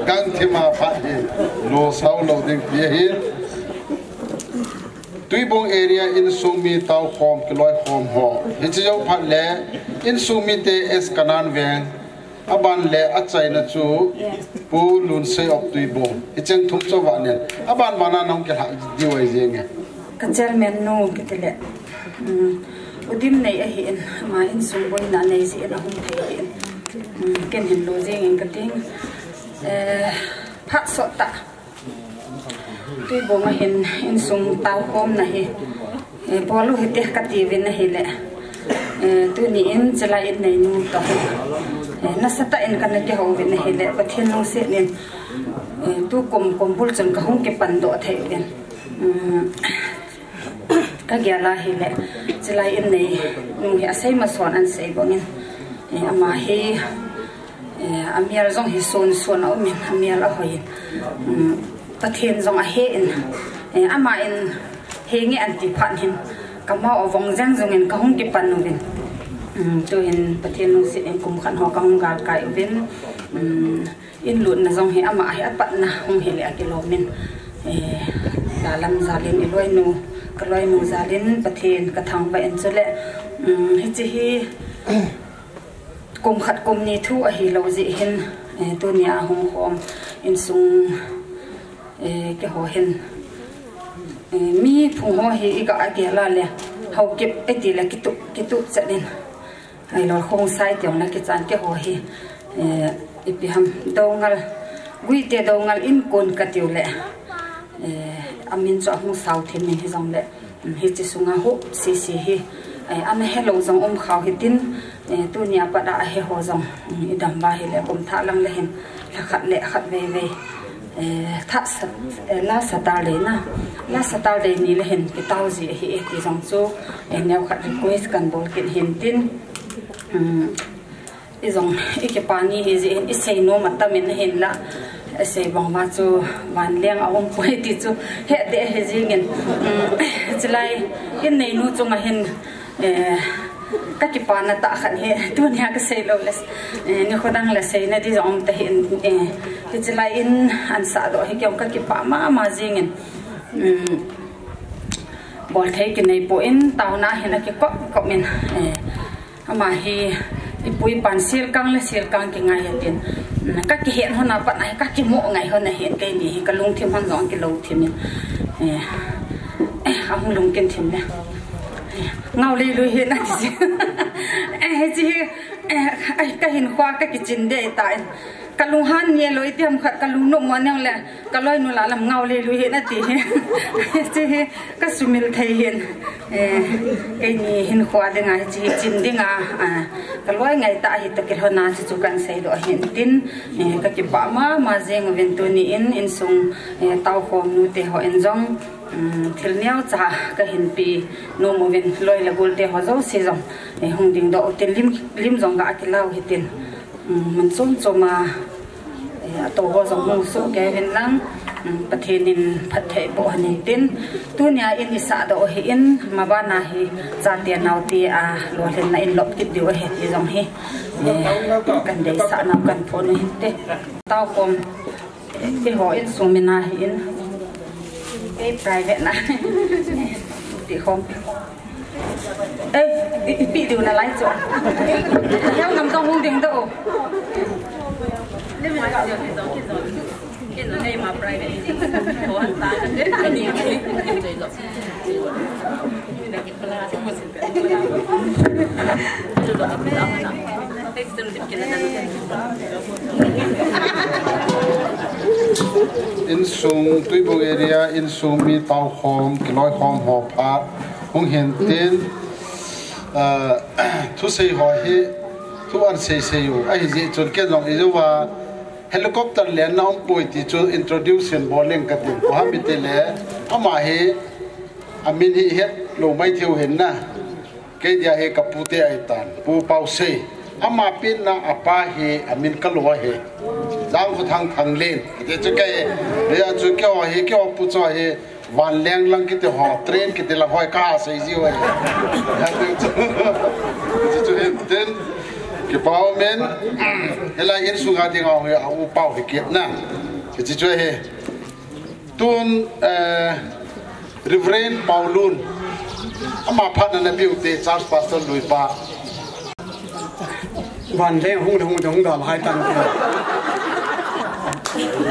Gangthim a phat hi losau lou ding ti ahi. Tuibong area insung mi tao khom kiloi khom ho. Hiche jou phat le insung mite S Kanan Veng. Aban le achaina chu Pu Lunsei of Tuibong. Hicheng thum chu vanen. Aban vana nahung kilhah diu ahi jenge. Ka chairman nu kiti le. Um, udim nei ahin, ama insung boina nei jeh in ahung thei ahin. Um, ken hin lo jengin kating. Eh, phat sot tah. Tuibong a hin insung tao khomna hi, eh, bol u hite kati uvin ahile. Eh, tuni in chilai in neinu toh hi, eh, nasatah in kana kihou uvin ahile. Pathen lungset in, eh, tukum kum bul chun kahung kipan doh thei uvin. Um, Ka gel a hile, chilai in neinu hi asei mason an sei bangin, eh, ama hi, eh, amial jong hi sun sun a umin, amial ahoiyin, um, Pathen jong ahe in, eh, ama in henge anti phat hin, kamau avong jeng jongin kahung kipan uvin. Um, tuhin Pathen lungset in kum khat ho kahung galkai uvin. Um, In lutna jong hi ama hi apatna hung hile akilomin. Eh, dalam jalin iloinu, kaloinu jalin Pathen kathangvah in chule. Um, hiche hi kum khat kum ni thu ahilou jeh hin, eh, tunia hung khom insung, eh, keiho hin. Eh, mi phung ho hi iga agel a le, Haokip iti le kitu, kitu chet in. Ailou Khongsai tiang na kichan keiho hi, eh, ipi ham, Doungel, Guite Doungel in kon katiu le, eh, amin chu ahung sao thim in hijong le, um, hiche sunga hup sisi hi, eh, ana helou jong um khao hitin, eh, tunia pat a ahe ho jong, um, idam uva hile kum thah lang le hin, lha khat le khat vei vei. Eh, thah sat, eh, la Saturday na. La Saturday ni le hin kitao ji ahi e ti jong chu, eh, neokhat request kan bol kit hin tin. Um, ijong, ikipa ni hi jeh hin, isei nom atam in ahin la. Isei bang uva chu vanleng aum poi ti chu. Hete ahi jingin. Um, chilai, in neinu chunga hin, Eh, kakipana tah khat hi, tunia kasei lou le, eh, nikho dang le seina di jong um tahih in, eh, hiche lai in ansah doh hi keiho kakipah mama jingin, um, bolthei kinei poi, taona hin akikop kop in, eh, ama hi ipu ipan silkang le silkang kingai atin, um, kakihet hon a pat a hi kakimu ngai hon ahin, keini hi kalungthim hon jong kilou thim in, eh, eh, ahung lungkin thim le. Ngau lei lui hi nati. Eh, hiche hi, eh, ai, kahinkho kakichin dei tan. Kalunghan nge loi tiam khat kalungnom mo nang le, kaloinu la lam ngau lei lui hi nati hi. Hiche hi, kasumil thei hin. Eh, keini hinkho dinga, hiche hi chin dinga, ah, kaloi ngai tah hi toh kilhona chu chu kansei doh hin tin, eh, kakipah mama jing uvin tuni in, insung, eh, taokhom nu te hon jong, Um, thil neocha kahin pe nom uvin loi le gol te ho jouse jong, eh, hung dingdoh utin lim, lim jong ga kilau hitin, um, mun chom chom a, eh, ato ho jong hung soh kei uvin lang, um, Pathen in phatthei boh hen tin, tunia in isah doh hi in, mabana hi chate naote a lolhinna in lop kit diu ahi ti jong hi, eh, kan deisah nau kan phon u hinte. Taokhom Keiho insung min ahi in. Kei private na. Ti khom. Eh, i, ipi diu nalai chu. Heo nam tong hung ding doh. Insung, Tuibong area, insung mi taokhom, kiloikhom ho phat hung hin tin, ah, thusei ho hi, thu an seisei u, ahijeh chun ken jong ijouva, helicopter lenna um poi ti chu introduce hin bol leng katin. Koi ham itile, ama hi, amin hi het lou mai thei u hin na. Kei dia hi kapu te ahitan. Pu Pausei. Ama penna apa hi amin kalo ahi. Jangkhothang Thanglen. Kiti chu kei, hia chu keiho hi, keiho pu chu hi, Vanleng lang kiti ho, train kiti lang hoi kasei ji hoi. Hia chu, chu, chu, tin, kipa umin, hilai insunga dinga hoi, a upa hi kit na. Kiti chu hi. Tun, eh, Reverend Paulun, ama phatna na biu te, Church Pastor Luipa. Vanleng hung le hung le hung dal hai tan.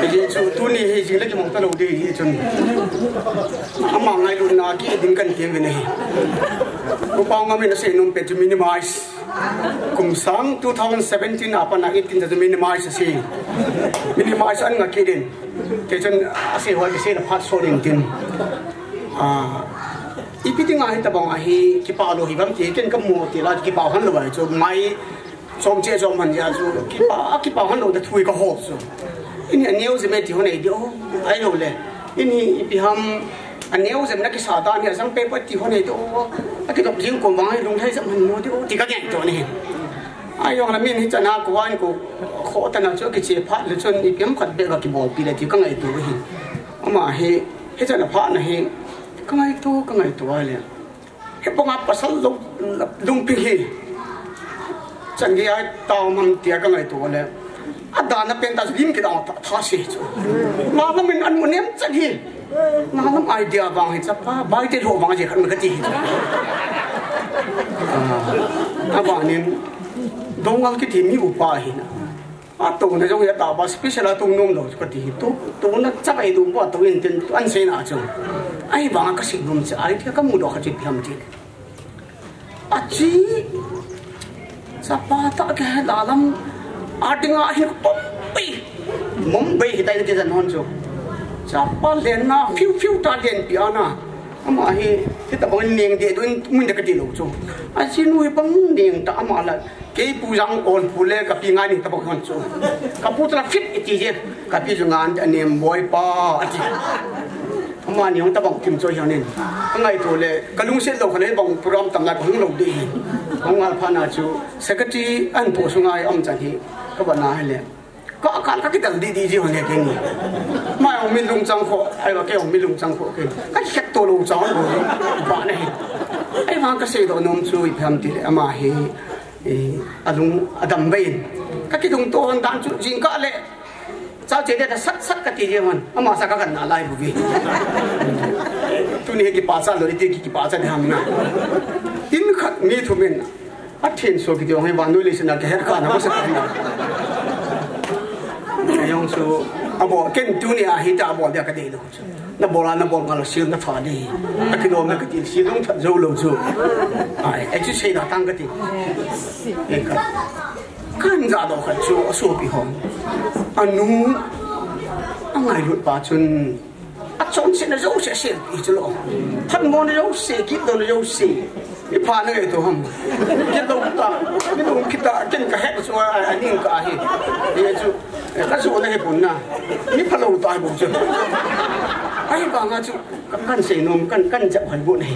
Hijeh chun tuni hi jing le kimong talou ding hi chun. Ama ngailutna kiding kan ti ve nei. Upa ngamin asei nom pen chu minimize. Kum sang two thousand seventeen a pat a eighteen chu minimize asei. Minimize an nga kiding. Kei chun asei hoi kisei na phat so ding tin. Ah, ipi dinga hitabang ahi, kipa lou hi bang ti, ken kamu ti la, kipa hon lou ai chu, mai chom che chom han ja chu, kipa, kipa hon lou da thui ka ho chu. Ini aneo je me ti hon ei di o, ai lou le. Ini ipi ham, aneo je me na kisa ta ni asang pe pa ti hon ei di o. Akidop jing ko bang ai lung thai jam han no di o, ti ka geng to ni. Ai yong la min hi chana ko wan ko, kho ta na chu kiche phat le chun ipi ham khat be ka kibol pi le ti ka ngaito hi. Ama hi, hichana phat na hi, ka ngaito, ka ngaito a le. Hibanga pasal lung, lungpi hi. Chan gei a tao mang tia ka ngaito le. Adana pen ta lim kidang tha, tha se chu. Nga lam in an mu nem chan hi. Nga lam idea vang hi chapa, bai te lho vang je khat ma ka ti hi chu. Ah, abanin, Dongal kiti mi upa hi na. Atouna jong hi atao pa special atou nom lou chu kati hi. Tu, touna chapa idou pa tou in tin tu an sei na chu. Ahivanga kasei nom chu, ai thei kamu doh kha chu ipi ham ti. Achi. Chapa ta ke la lam. Adinga hi Mumbai. Mumbai hi tai ti jan hon chu. Chapa lenna phiu phiu ta len pi ana. Ama hi, hitabang neng de dun mun de kati lou chu. Achi nu hi bang neng ta ama la. Kei pu jang on pu le ka pi ngai ni tabang hon chu. Ka pu tala fit iti je. Ka pi chu ngan anem boi pa ati. Ama ni hong tabang kim choi hang nin. Ka ngaito le, ka lungset lou kha le bang program tam lai ka hung lou di hi. Hung ngal pha na chu, secretary an po sunga i um chan hi. Ka ba na hi le. Ka, ka, ka kidal di di ji hon he kei ni. Mai hong min lungchang kho, ai ba kei hong min lungchang kho kei. Ka khet to lou chang lou ni. Ba na hi. Ai ma ka sei doh nom chu ipi ham ti le ama hi, eh, alung adam bai. Ka kidung to hon dan chu jingkah le. Chao che de ta sat sat ka ti ji hon. Ama sa ka kan na lai bu vi. Tuni hi kipa cha lou ti ki, kipa cha de ham na. Tin khat mi thum in. Athen so kiti hong hi vannoi leiset a kihet kha na ko sa ka na. Ayong chu, abol, ken tuni a hita abol dia ka dei lou chu. Na bol a, na bol ngal sil na tha di. Akilom na kati sil dong that jou lou chu. Ai, ai chu sei da tang kati. E ka. Kan ja doh khat chu asopi hong. Anu, angailut pa chun. Achonsetna jouse, se, hi chu lo. Phatmona jouse, kitlouna jouse. Ipha na ngai to ham. Kitlou ta, kitlou kita, ken ka het chu a, a ning ka hi. Hi chu, eh, ka chu na hi pun na. Mi phalou ta hi bu chu. Ahivanga chu, ka kan sei nom, kan, kan jap han bu na hi.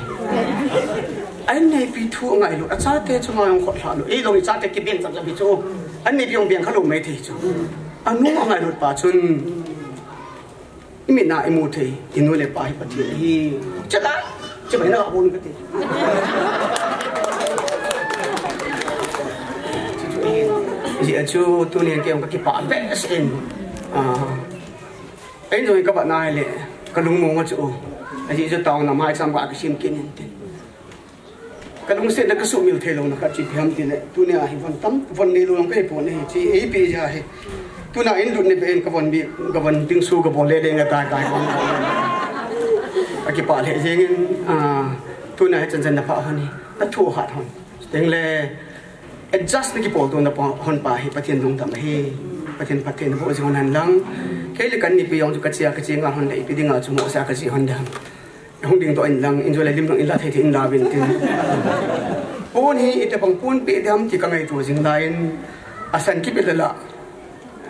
Ai nei pi thu ngailut, achate chu ma jong khot lha lou. Ei long i chate kibeng jap jap hi chu. An nei pi jong beng kha lou mai thei chu. Anu angailut pa chun. Imitna imu thei, inu le pa hi Pathen ahi. Chala, chibai na bon kati. Ajeh chu, tunin kei jong ka kipah behseh in. Ah, ei jong ka ba nai le, ka lungmong a chu. Ajeh chu taona mai cham ka kisim kit in tin. Ka lungset le ka sumil thei louna khat chu ipi ham ti le, tunia hi von tam, von nei lou jong ka hi pon ahi, chi ei pi ja hi. Tuna in lut ni pe in ka von bi, ka von ding su ka bol le le nga tai kai kon. Ka kipah le jeng in, ah, tuna hi chan chan na pha hon hi, na thu hat hon. Teng le, adjust na kipol to na pa, hon pa hi, Pathen lungdam ahi, Pathen phatthei na boh jing hon hen lang. Kei le kan ni pi jong chu ka chia, ka chia nga hon le, ipi dinga chu mo sa ka chia hon de ham. Hung ding to in lang, in jo le lim lang in la thei thei in la vin tin. Pon hi ite pang pon pe dam ti ka ngaito jing lai in, asan kipet le la.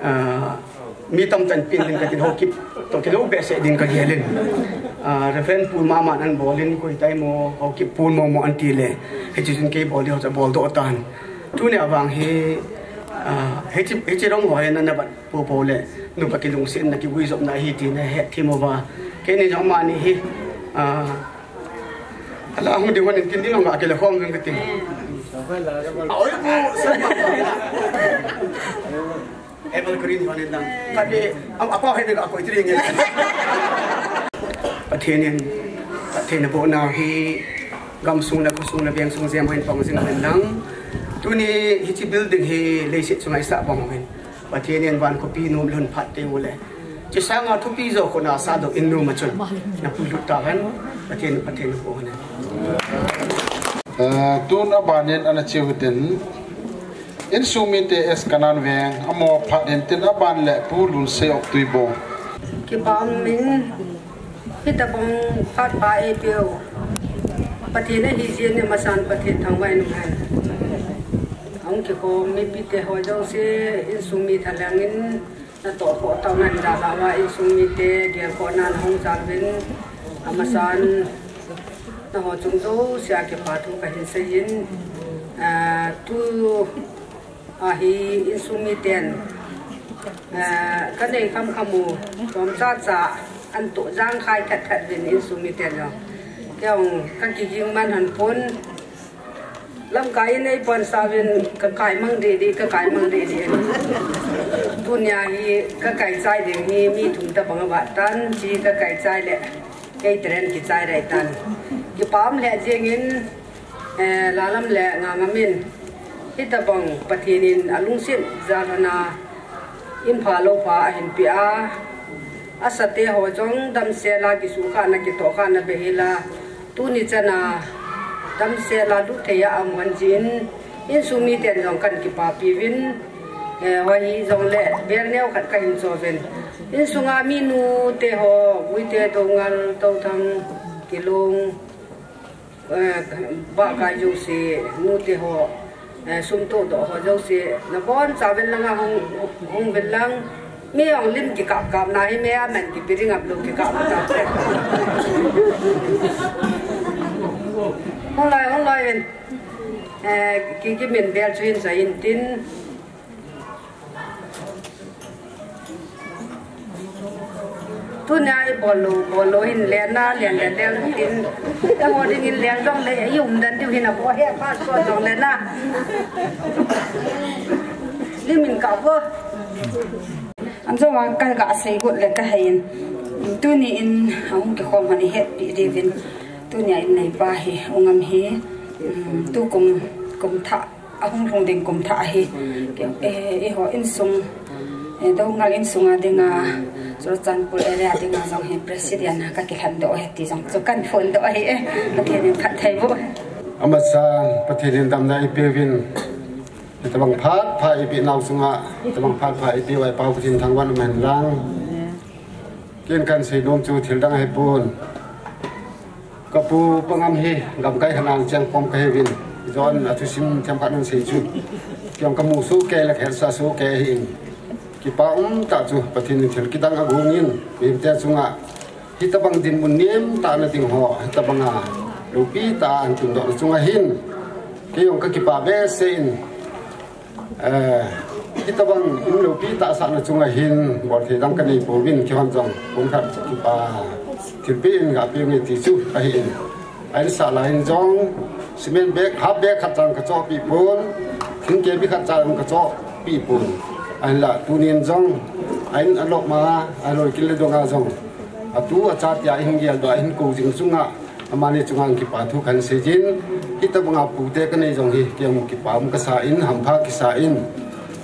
Ah, mi tam tan pin ding ka tin Haokip to kilou behseh ding ka gel in. Ah, Reverend Pu mama nan bol in koi tai mo, Haokip pon mo mo an ti le. Hichi jin kei bol di ho cha bol doh tan. Tunia vang hi, ah, hichi, hichi rong ho hi na, na bat popo le, nupa kilungsetna, kiguijopna hi ti na hethem uva. Keini jong amani hi, ah, ala hung ding hon in tin ding long ga kile khom ding kati. Oi, bu, sa. Evergreen hon in dang. Kati, am, apa hai ding ga koi tri nge. Pathen in, Pathen in abohna hi, gamsung le khosung le vengsung jem hon pang jing hen lang. Tuni hichi building hi leiset chunga isah bang hin. Pathen in van khopi nom lhon phat teng ule. Chi sanga thupi jo khona sa do in nom a chun. Na pulut ta hen. Pathen, Pathen aboh hen. Eh, tun aban in ana chiu tin. Insung mite S Kanan Veng, amo phat in tin aban le Pu Lunsei Ok Tuibong. Kipa um in, hitabang phat pha eipeu. Pathen ahi jeh in amasan Pathen thangvah in um hen. Ahung kikhom mipite ho jouse, insung mi thalheng in, natoh khoh taunan dalhah uva, insung mite gelkhohna nahung jal uvin, amasan nangho chung jousea kipa thu kahin seiyin, ah, tu ahi insung miten, ah, kanei khamkham u, chomcha cha, anatoh jangkhai thatthat uvin insung miten jong. Kei jong kakiging man hon pon, lamkai in eipon sauvin kakai mang dehdeh, kakai mang dehdeh. Tunia hi kakai chai ding hi mi thum tabang avat tan, chi kakai chai le kei teren kichai dai tan. Kipa um lheh jengin, eh, lalam le ngangam in, hitabang Pathen in alungset jal hon a, in pha lou pha ahin peh a, asate ho jong damsel a kisuhkhahna kitohkhahna behel a, tuni chan a damsel a lut thei a aum hon jeh in, insung miten jong kahin kipapi uvin, eh, hoijongle bel neo khat kahin cho uvin. Insunga minu te ho, Guite, Doungel, Touthang, Kilong, eh, bahkai jouse, nute ho, eh, sum tohdoh ho jouse, nabonchauvin langa hung, hung uvin lang, mi jong lim kikapkapna hi mi aman kipe ding aum lou kikap ta. Hung loi, hung loi uvin. Eh, ki, kimin bel chu hin choi intin. Tunia ibol lou, bol lou hin lenna, len, len, len tin. Eiho dingin len jongle, i umdan diu hin ahi, he phat ko jongle na. Limin ka ko. Anjong a ka, kasei got le kaheiyin. Tuni in, ahung kikhom hon ihetpi diuvin. Tunia inneipa hi, U Ngam hi, um, tukum, kum thah ahung lhung ding kum thah ahi. Kei, eh, eiho insung, eh, Doungel insunga dinga, Churachandpur area dinga jong hi president a kakilhendoh ahi ti jong chu kahin phondoh ahi e. Pathen in phatthei boh. Amasan Pathen in damna eipeuvin. Hitabang phat pha eipeh nau chunga, hitabang phat pha eipeh uva i Pau Pathen thangvah in um hen lang. Ken kahin seinom chu thildang ahipon. Kapu Pa Ngam hi gamkai khat a chengkhom kahiuvin. Jon athusim themkhat ahin sei chu. Kei jong kamu sohkei le kahetsa sohkei ahin. Kipa umtah chu Pathen in thil kidang agong in. Mihemte chunga hitabang dinmun nemtah na ding ho, hitabanga loupi tah a ahin tundoh na chunga hin. Kei jong kakipa behseh in. Eh, hitabang in loupi tah asahna chunga hin, bolthei dang kanei pouvin, keihon jong, pumkhat kipa, thilpeh in gapeh inge ti chu, ahin. Ahin sah lai in jong, cement bag, half bag khat jong kachohpeh pon, thingkebi khat jong kachohpeh pon. Ahinla, tunin jong, ahin alop ma, aloi kit le donga jong. Atu acha tia ihin geldoh a, ihin kou jing chunga, amani chunga kipa thu kahin seijin, hitabanga pute kanei jong hi, kei jong kipa um kasa in, hampha kisa in.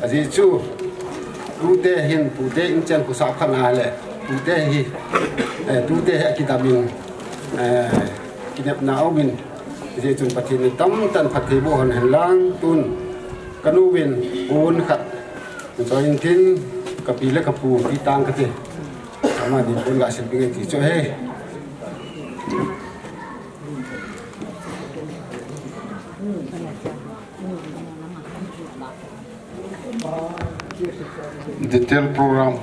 Ajeh chu, tute hin, pute in chen khosah phat na le, pute hi, eh, tute hi akidam in, eh, kinepna aum in. Ajeh chun Pathen in tamtah in phatthei boh hon hen lang tun, kanu vin, pon khat, choi intin, kapi le kapu, ti tang kati. Amani pon gasil peh inge ti chu ahi. Detail program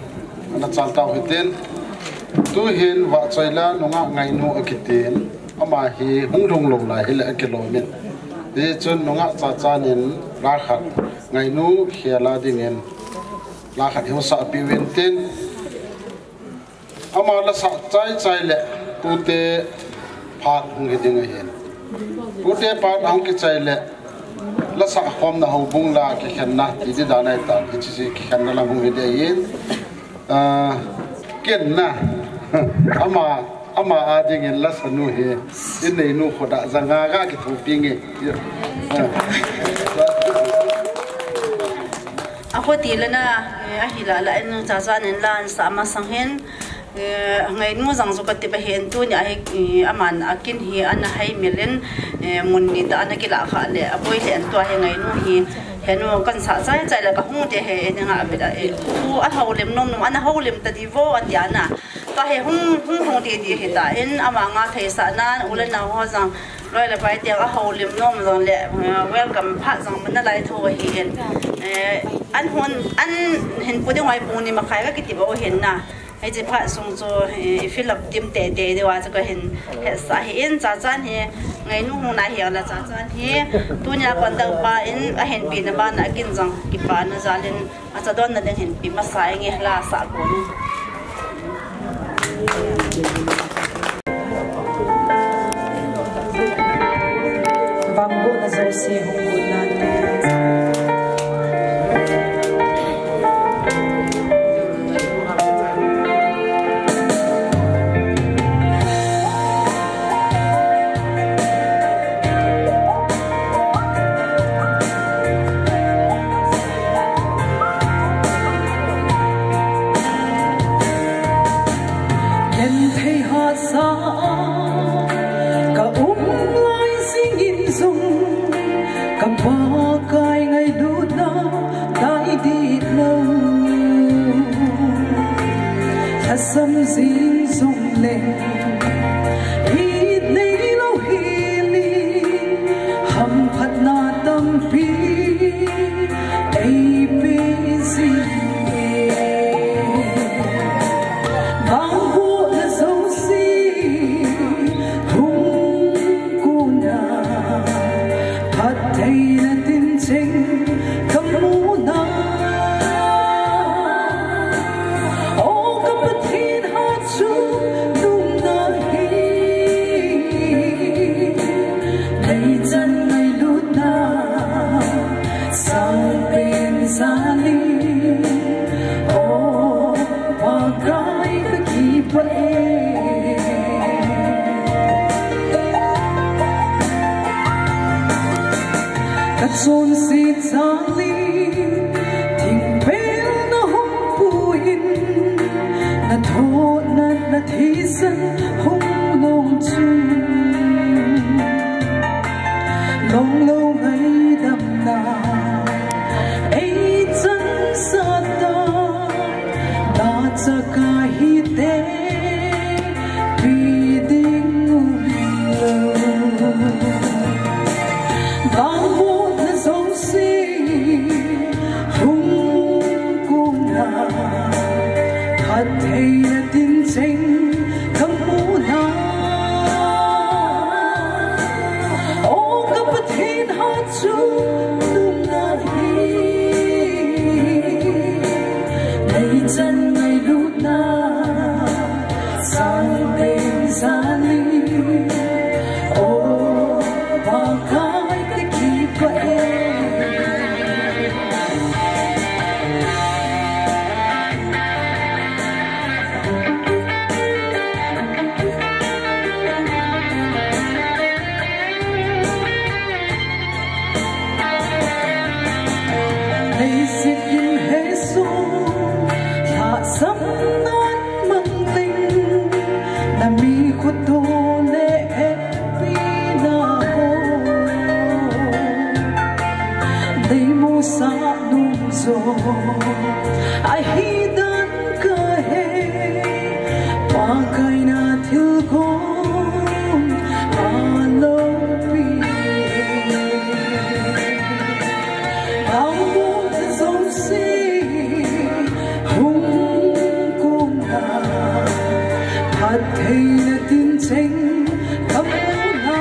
ana chal tau hitin. Tuhin Vahchoila nungah Ngainu akitin. Ama hi hung lhung lou lai hile akilom in. Hichun nungah Chachan in la khat, Ngainu khel a dingin la khat hinsah peh uvin tin. Ama la sah chai chai le tute phat hung hi ding ahin. Tute phat hung kichai le la sah khomna houbung la kikhenna ti di dan ahitan, hiche kikhenna lang hung hi ding ahin. Ah, ken na. Ama, ama a dingin la sanu hi. Inneinu khoda janga ga kithopi nge. Ah. Akho ti le na, eh, ahi la la in Chachan in la an sa masang hin, eh, Ngainu jang jo kati ba hin tuni a hi, eh, aman akin hi ana hai mil in, eh, mun ni ta ana kila kha le, aboi le an tua hi Ngainu hi, henu kan sa chai chai le ka hung te he, ni nga bit a, eh, u a houlim nom nom, ana houlim ta di vo a ti ana. Tua hi hung, hung hung ti ti hi ta in, ama nga thei sa nan, u le nau ho jang, loi le pai tiang a houlim nom jong le, eh, welcome phat jong man na lai tho hi in. Eh, an hun, an hin pu ding hoi pu ni makhai ka kiti ba u hin na. Hiche phat sung chu, eh, i fill up tim te te de wa chu ka hin het sa hi in Chachan hi Ngainu hung na hi la Chachan hi. Tunia kon dang pa in a hin pi na ba na kin jong kipa na jal in. Acha don na ding hin pi masa inge la sa ko ni. Vangbohna jouse hung kut nan. Genthei hahsa a ka um lai jingin jong, ka Pakai ngailutna tai dit lou. Lhasam jing jong le, it nei lou hel in, hamphatna tampi ei pe jing e. Vangbohna jouse hung kon a, phattheina tin cheng ka mu na. O ka Pathen, hatchungnung na hi, nei chan ngailutna sangpen jal in, o Pakai ka kipah e. Ka chonset jal in, thingpel na hung pu in, na thona na thisan hung long chun, long lou ngaidamna ei chansah ta, na chaka hi te pi ding um lou. Vangbohna jouse hung kon a, phattheina tin cheng ka mu na. O ka Pathen, hatchungnung na hi, nei chan ngailutna sangpen jal in, o Pakai ka kipah e. Leiset in he sung lhasam nan mang leng, na mi khoto le hepina ho nei musah nung jo ahi dan ka he. Pakai na thilgon a loupi e. Vangbohna jouse hung kon a, phattheina tin cheng ka mu na.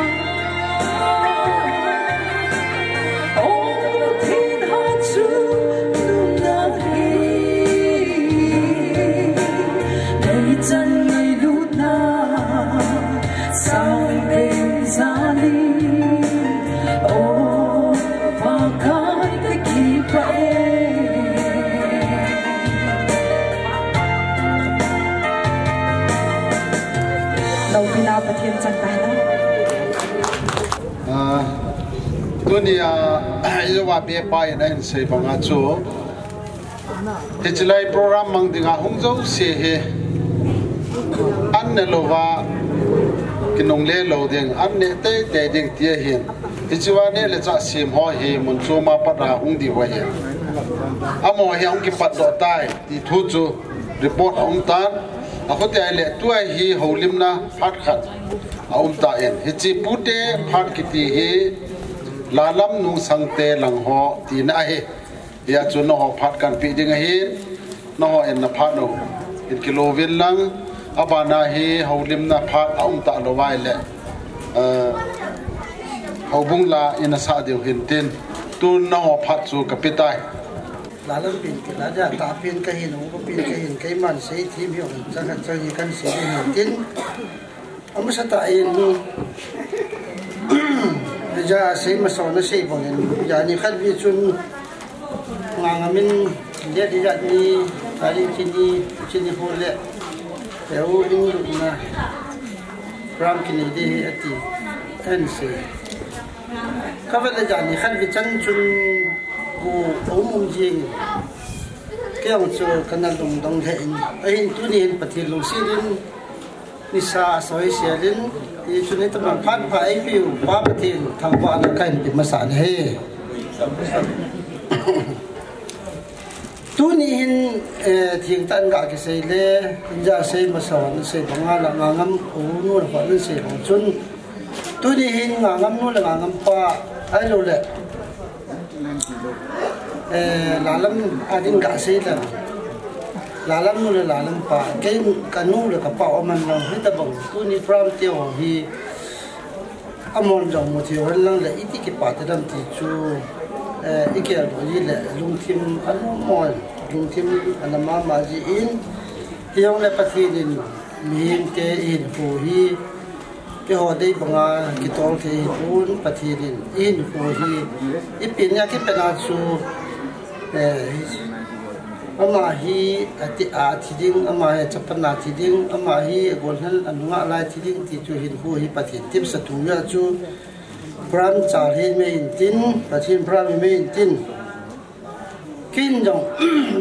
Pathen chan tai na. Ah, tunia, Jehovah be pa in ahin sei banga chu, hichilai program mang dinga hung jouse hi, an ne louva, kinungle lou ding, an ne teitei ding ti ahin. Hichea neh le chah sem ho hi mun chom a pat a hung diu ahi. Amaho hi ahung kipat doh tai, ti thu chu report aum tan. Akhuti ahile tua hi houlimna phat khat aum tan. Hiche pute phat kiti hi Lalam Nungsangte lang ho tina ahi. Hia chu nangho phat kanpe ding ahin, nangho in naphat u hin kilo uvin lang, abana hi houlimna phat aum talou ahile, eh, houbung la in asah diu hintin, tun nangho phat chu kape tai. Lalam pen kila dia, tah pen kahin, upa pen kahin, keiman seithem hi hung chang khat chang hi kan sei ding hintin. Amasatah in, ja sei masa na sei bangin, jani khat vei chun, Ngangam in, dia di jat ni, tari chini, chini ho le, eu in lutna, ram kini de ati, en sei. Kavet le jani khat vei chan chun, gu, um um jing. Kei jong chu kana lungdong lheh in, ahin tuni hin Pathen lungset in, nisa asoi selin, hichun hitabang phat pha eipeu Pa Pathen thangvahna kahin pe masa nahi. Tuni hin, eh, thengtah in gakisei le, inja sei masa hon sei banga la Ngangam u nu le hon sei bang chun. Tuni hin Ngangam nu le Ngangam pa ahilou le, eh, Lalam a ding gasei le, Lalam nu le Lalam pa, kei kanu le kapa aman lang hitabang, tuni pram te ho hi, amon jong mu thei hen lang le, iti kipa te dam ti chu, eh, ikel bol le, lungthim anom mo, lungthim ana mama jin, hijongle Pathen in, mihem te in hu hi, Keiho dei banga kitol thei hi pon Pathen in, ihinkho hi, ipi nia kipat a chu, eh, ama hi ati, athi ding, ama hi chapang a thi ding, ama hi agol hen anunga lai thi ding ti chu hinkho hi Pathen tipsa tu ya chu, pram cha hi mei intin, Pathen pram hi mei intin. Kin jong,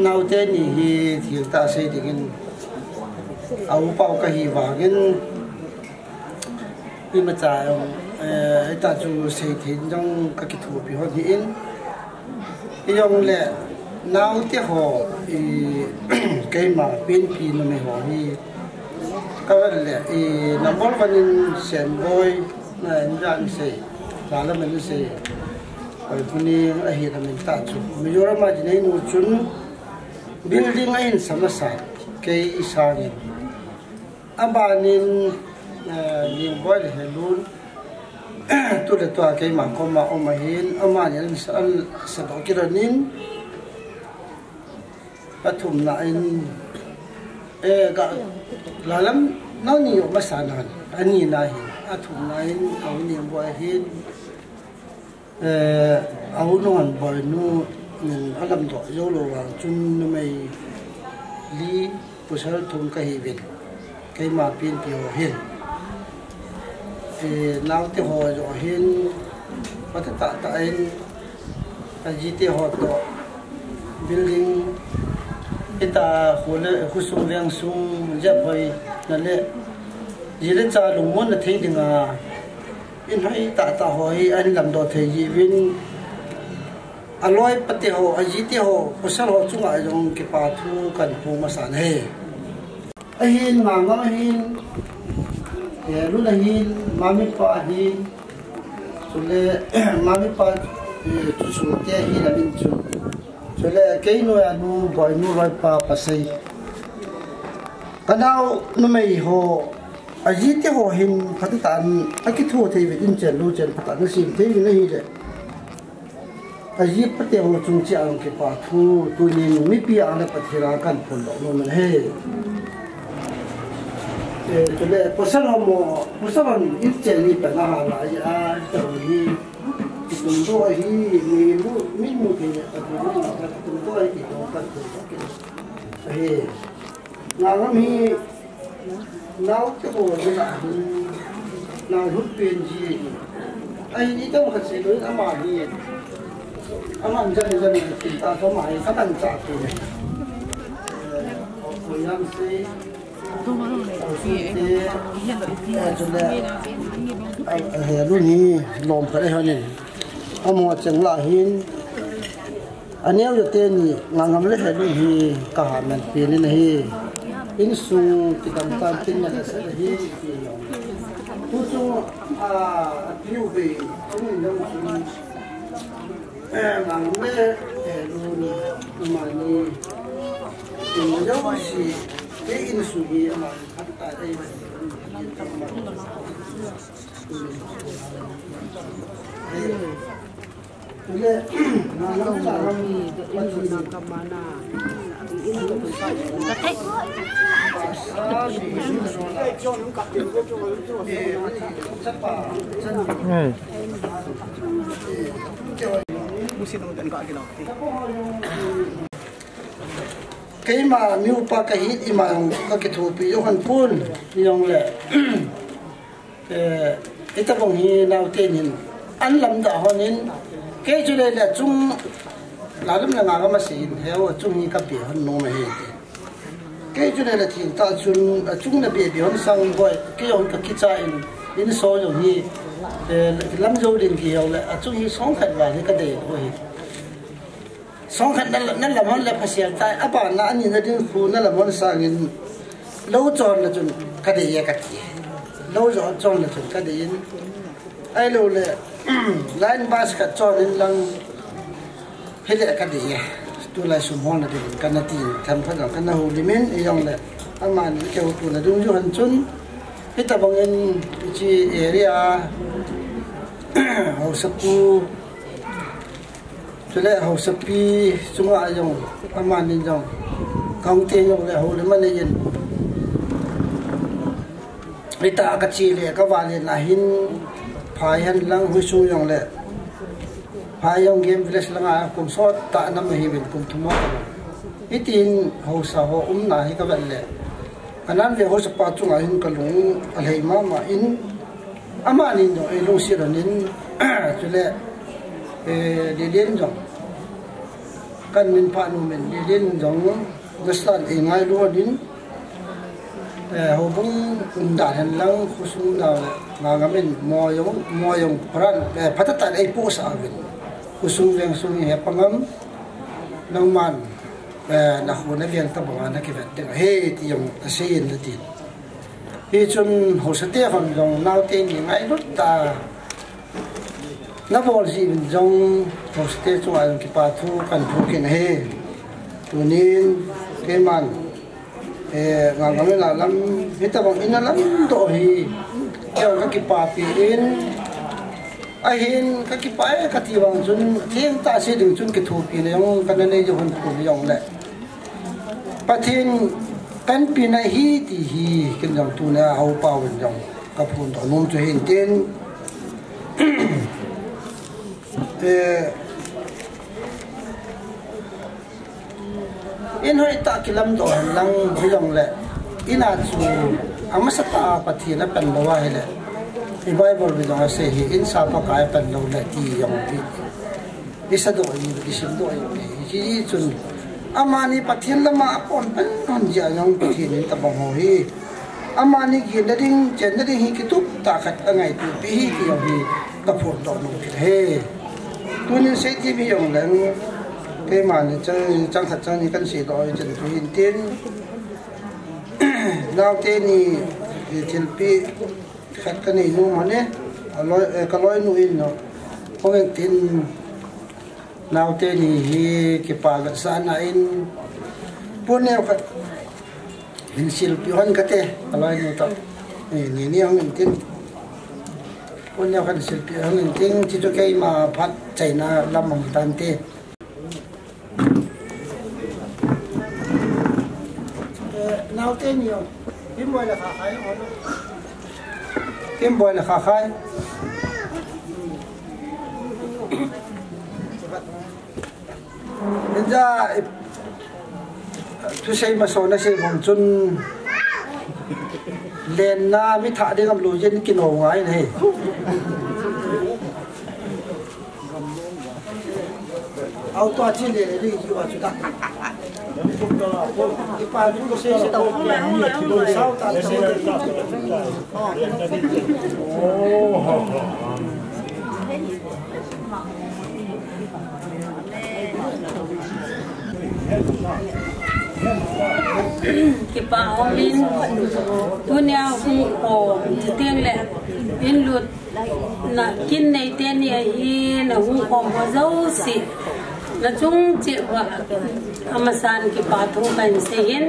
naote ni hi thil tah sei dingin, a upa u kahi vangin, imacha jong, eh, ita chu sei thei jong ka kithopi hon hi in. Ijongle, naote ho, i, keima penpi numei ho hi, ka vet le, i, number one in Senboi, na in jan sei, la la men sei. Koi puni ahi la min ta chu. Mizoram a dinei nu chun building a in sama sa kei i sangin. Abanin, eh, Ningboi le Helun. Tu le tua keima koma um ahin, amani an sa, an sa do kiranin. Athumna in, eh, ka, lalam, nani yo masa nan, ani na hin, athumna in, a u Ningboi hin, eh, a u Nungboi nu, nin, alam do, yo lo wang, chun numei li, pasal thum kahi vin. Keima penpi ho hin. Eh, naote ho jo hin, phatah tah in, ajite ho to, building, ita hole, khosung vengsung, jep hoi, na le, ji le cha lungmon na thei dinga, in hoi tah tah ho hi, an lam do thei ji vin, Aloi pate ho, ajite ho, pasal ho chunga jong kipa thu kan pu masa na hi. Ahin, mama ahin, eh, Lun ahin, mamipa ahin, chule, mamipa, eh, chu chu te ahin amin chu. Chule, kei nu a nu, boi nu, loi pa, pasei. Kanao numei ho, ajite ho hin, phatah tah in, akitho thei vin chen lu chen phatah in asim thei vin ahi le. Aji pate ho chung chi ang kipa thu, tunin mipi ang le Pathen a kan phun lo nom e. Eh, chule, pasal ho mo, pasal ho in chen ni pa na ha la ya, ta ni. Tum do hi, mi mu, mi mu ke, ta ni, tum do hi, ki do, ta ni. Eh. Ngangam hi, naote ho, ni la hi. Nang hut pen ji. Ai, ni tong khat sei loi ama hi. Ama jan jan ni tin ta to mai ka tan cha tu. Ko yam sei. He lu ni lom ka le hanin. Amo cheng la hin. Aneo ya te ni ngangam le he lu hi ka ha man pi ni na hi. Insung ti kam tan tin na sa hi. Ku chu a piu be. Ngangam le he lu ni ma ni. Tin yo si ke insung hi ma. Keima mi upa ka hi ima ka kithopi jo han pun ni jong le. Eh, ita bang hi nau te nin an lam da honin, kei chu le le chung la lam la nga ga ma si in he o chung hi ka pe hon no ma he. Kei chu le le thil ta chun a chung na be be hon sang boi kei hon ka kicha in in so jong hi, eh, lam jo din ki ho le a chung hi song khat ba ni ka de ho hi. Song khat na, na lamon le phasial tai, a ba na ani na ding khu na lamon sangin lo chon na chun ka dei e ka ti. Lo jo chon na chun ka dei in. Ai lo le, line bus ka chon in lang hi le ka dei e. Tu lai sum hon na ding ka na ti, tham pha ka na hu limin, i jong le. Aman ke hu tu na dung ju han chun. Hita bangin chi area, hausa pu, Chule hausapi chunga jong, amanin jong, kaung te jong le hou le mane yin. Ita ka chi le ka vale na hin, phai han lang hui sung jong le, phai jong game village langa kum sot ta na ma hi vin kum thum mo. Hitin hausa ho um na hi ka vet le. Anan ve hausa pa chunga hin ka lung a lhei mama in, Amani jong ei lungset lhonin, chule, eh, Lilin jong. Kan min pha nu min Lilin jong, Western ei ngailu lhonin, eh, houbung umdan hen lang, khosung dan, ngangam in, mo jong, mo jong, pran, eh, phatah tah in ei pohsah uvin. Khosung veng sung hi hepangam, nangman, eh, na khu na veng tabang a na kivet ding ahi, ti jong, asei in na tin. Hichun hausate hon jong naote ni ngailut ta. Na bol jeh in jong hausate chunga jong kipa thu kan thum kit ahi. Tunin keiman, eh, ngangam le nalam hitabang in alam doh hi. Kei jong ka kipapi in. Ahin ka kipa e ka ti vang chun, thengtah se ding chun kithopi na jong ka na nei jong hon pun jong le. Pathen panpina hi ti hi ken jong tuna hou pau in jong ka phondoh nom chu hin tin. Eh, in hoitah kilamdoh hen lang hi jong le. Ina chu amasatah a Pathen apan lou ahile. I Bible hi jong asei hi in sa Pakai apan lou le ti jong hi. Isadoh in, isimdoh in, hichun. Amani Pathen lama apon pen hon jeh a jong Pathen in tabang ho hi. Amani ginna ding, chenna ding hi kitup tah khat angaito pi hi ti jong hi ka phondoh nom kit ahi. Tunin seithei mi jong leng, keimani chang, chang khat chang ni kan seidoh u chan tu hin tin. Naote ni, thilpeh khat ka nei nom ahi, aloi, eh, ka loinu in no. Hung in tin naote ni hi kipa vetsahna in pon neo khat hin silpeh hon kate, ka loinu toh. Ni, ni, ni hung in tin. Pon neo khat silpeh hon in tin, ti chu keima phat chaina lam hung tante. Eh, naote ni o. Kim boi le kha khai o. Kim boi le kha khai. Inja, eh, thusei masona sei vang chun. Lenna mi thah ding am lo yen kino ngai nei. Auto a chi le le ri wa chu da. Ipa ni ko se se ta. Sao ta se. Kipa umin, tunia hung khom, chuteng le, in lutna kin nei teni ahi, na hung khom ho jouse, na chung cheh uva, amasan kipa thu kahin sei in,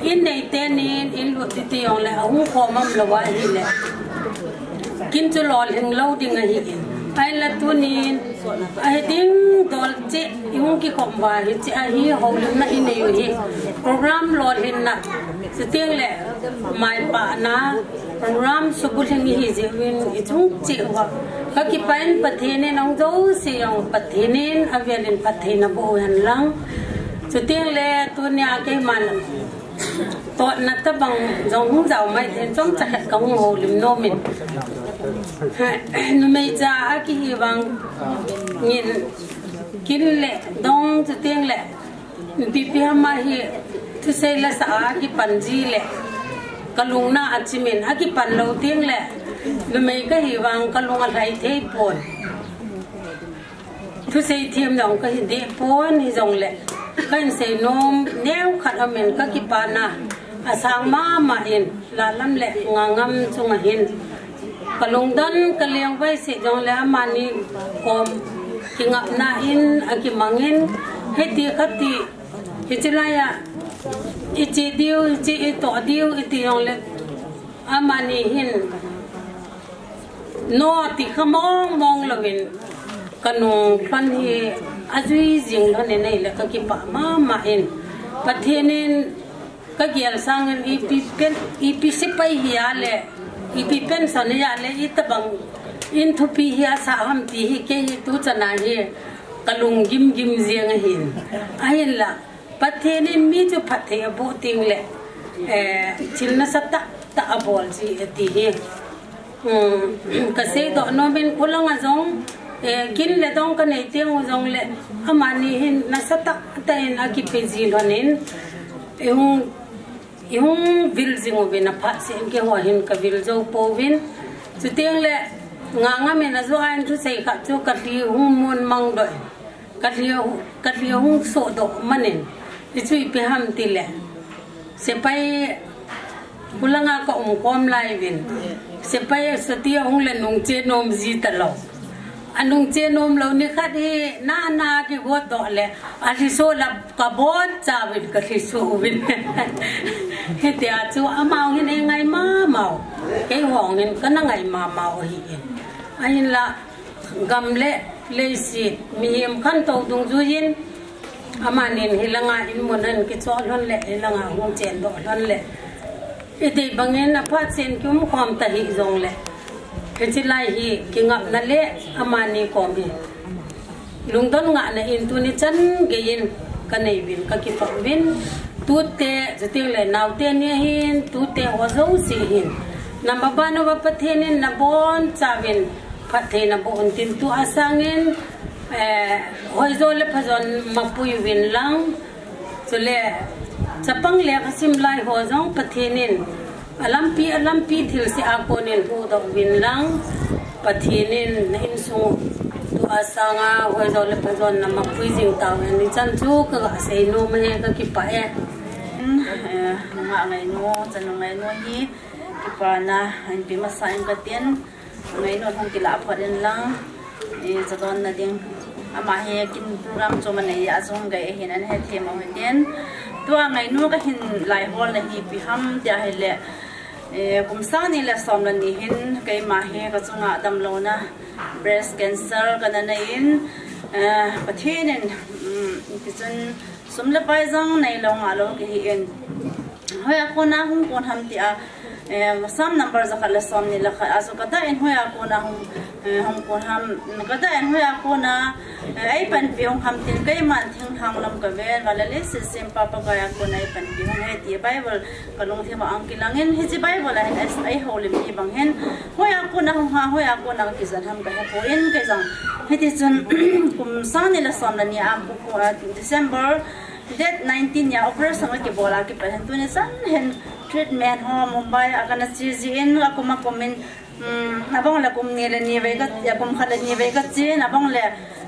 in nei teni, in lut titi jong le, ahung khom am lou ahile. Kin chu lolhing lou ding ahi in. Ahinla tunin, ahi ding dol cheh, i hung kikhom uva hiche ahi houlimna i nei u hi. Program lolhinna, chuteng le maipana, program subulhing ihi jeh uvin i chung cheh uva. Ka kipah in Pathen in ahung jouse jong Pathen in avel in phatthei naboh u hen lang. Chuteng le tunia keiman Totna tabang jong hung jao mai thei, chomcha khat ka hung houlim nom in. Numei cha a kihi vang in kin le dong chuteng le ipi ipi ham ahi thusei la sa a kipan ji le ka lungna a chim in a kipan lou teng le numei kahi vang ka lung alhai thei pon. Thusei them jong kahi deh pon hijong le, kahin sei nom neo khat aum in ka kipana, asang mama in, Lalam le Ngangam chunga hin. Ka lungdon ka lengvai se jong le amani kom kingapna in akimang in, hiti khati, hichi laiya, ichi diu, ichi ito diu, iti jong le, amani hin. No ti kha mong mong louvin ka nung lhon hi ajui jing lhon in ahile ka kipah mama in Pathen in ka gel sangin ipi pen ipi sipai hi a le ipi pension hi a le itabang in thupi hi asa ham ti hi kei hi tu chana hi ka lung gim gim jeng ahin ahinla Pathen in mi chu phatthei aboh teng le, eh, thil nasatah tah abol ji ati hi. Hmm, ka seidoh nom in kholanga jong, eh, kin le dong ka nei teng u jong le, amani hin nasatah tah in akipe ji lhon in, i hung, i hung vil jing uvin aphat seh in keiho hin ka vil jou pouvin. Chuteng le, Ngangam in ajo a in thusei khat chu ka lhi hung mun mang doh in. Ka lhi, ka lhi hung sohdoh man in, hichu ipi ham ti le. Sepai hulanga ka um kom lai uvin. Sepai sati ahung le nung che nom ji talou. Anung che nom lou ni khat hi, na na kigot doh le, alhi soh la ka bon cha uvin ka lhi soh uvin. Hitia chu amau hin eingai mama u. Keiho hin kana ngai mama u ahi in. Ahinla, Gam le leiset, mihem khantou dungjuiyin, amanin hilanga in mun ahin kichoh lhon le, hilanga hung chendoh lhon le. Idei bangin aphat chen kium khom tahih jongle. Hichi lai hi kingapna le amani kom hi. Lungdon ngahna in tuni chan geiyin kaneiyuvin kakipah uvin. Tute, chuteng le naote ni ahin, tute ho jouse hin. Namaban uva Pathen in nabonchauvin. Phatthei naboh untin tua sangin, eh, hoijo le phajon mapui uvin lang. Chule, chapang lekha sim lai ho jong Pathen in, alampi, alampi thilse a konin huhdoh uvin lang. Pathen in na insung tua sanga hoijo le phajon na mapui jing tauvin ichan chu kaga seinom e kakipah e. Eh, nungah ngainu, chanu ngainu hi, kipana, inpi masa in katin. Ngainu hung kilah phot in lang, eh, chadonna ding. Ama hi kin program chu manei a jong gai ahin ana hethem u hitin. Tua ngainu kahin laiholna hi ipi ham tia ahile, eh, kum sang ni le som le ni hin keima hi kachunga damlouna breast cancer kana nei in, eh, Pathen in, um, tichun sum le pai jong neilou ngahlou kahi in. Hoiya kona hung kon ham tia, Eh, Psalm number jakhat le somni le khat a chu kadah in hoiya kona hung, eh, hung kon ham, kadah in hoiya kona, eh, eipanpi hung ham tin keiman thinglhang lam kaven, van le leiset sempa Pakaiya kona eipanpi hung ahi ti Bible kalungthim a ahung kilang in, hiche Bible a hin ei, eihoulim ni bang hin, hoiya kona hung ham, hoiya kona kijen ham kahepoi, kei jong. Hitichun, kum sang ni le som le ni a, pu, pu, ah, December date nineteen nia operation akibol a kipat hin tuni chan hin treatment ho Mumbai a kana che jin, akum akum in, um, abang le kum ni le ni vei ka, akum khat le ni vei kache in, abang le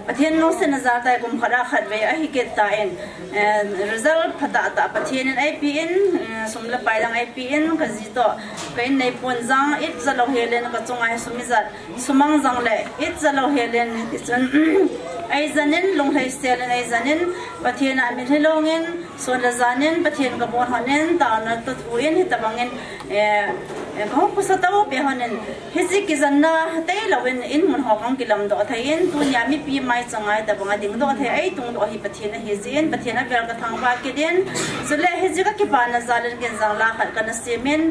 Pathen lungsetna jal a kum khat a khat vei ahi kit tan, eh, result phatah tah Pathen in eipe in, eh, sum le pai jong eipe in, kaji toh ka in neipon jong, ijat lou hel in kachunga hi sum ijat sumang jongle, ijat lou hel in, hitichun, eijen in, lunglhaisel in eijen in, Pathen a mitlhi long in, sun le jan in, Pathen kabon hon in, taona toh thu in, hitabang in, eh, eh, kahung khosa tah u pe hon in, hiche kijenna tailou in, in mun ho kahung kilamdoh thei in, tunia mipi maichang a hitabang a dingdoh thei, eitungdoh hi Pathen ahi jin, Pathen avel kathangvah kit in, chule hiche kakipana jal in ken jong la khat kana sem in,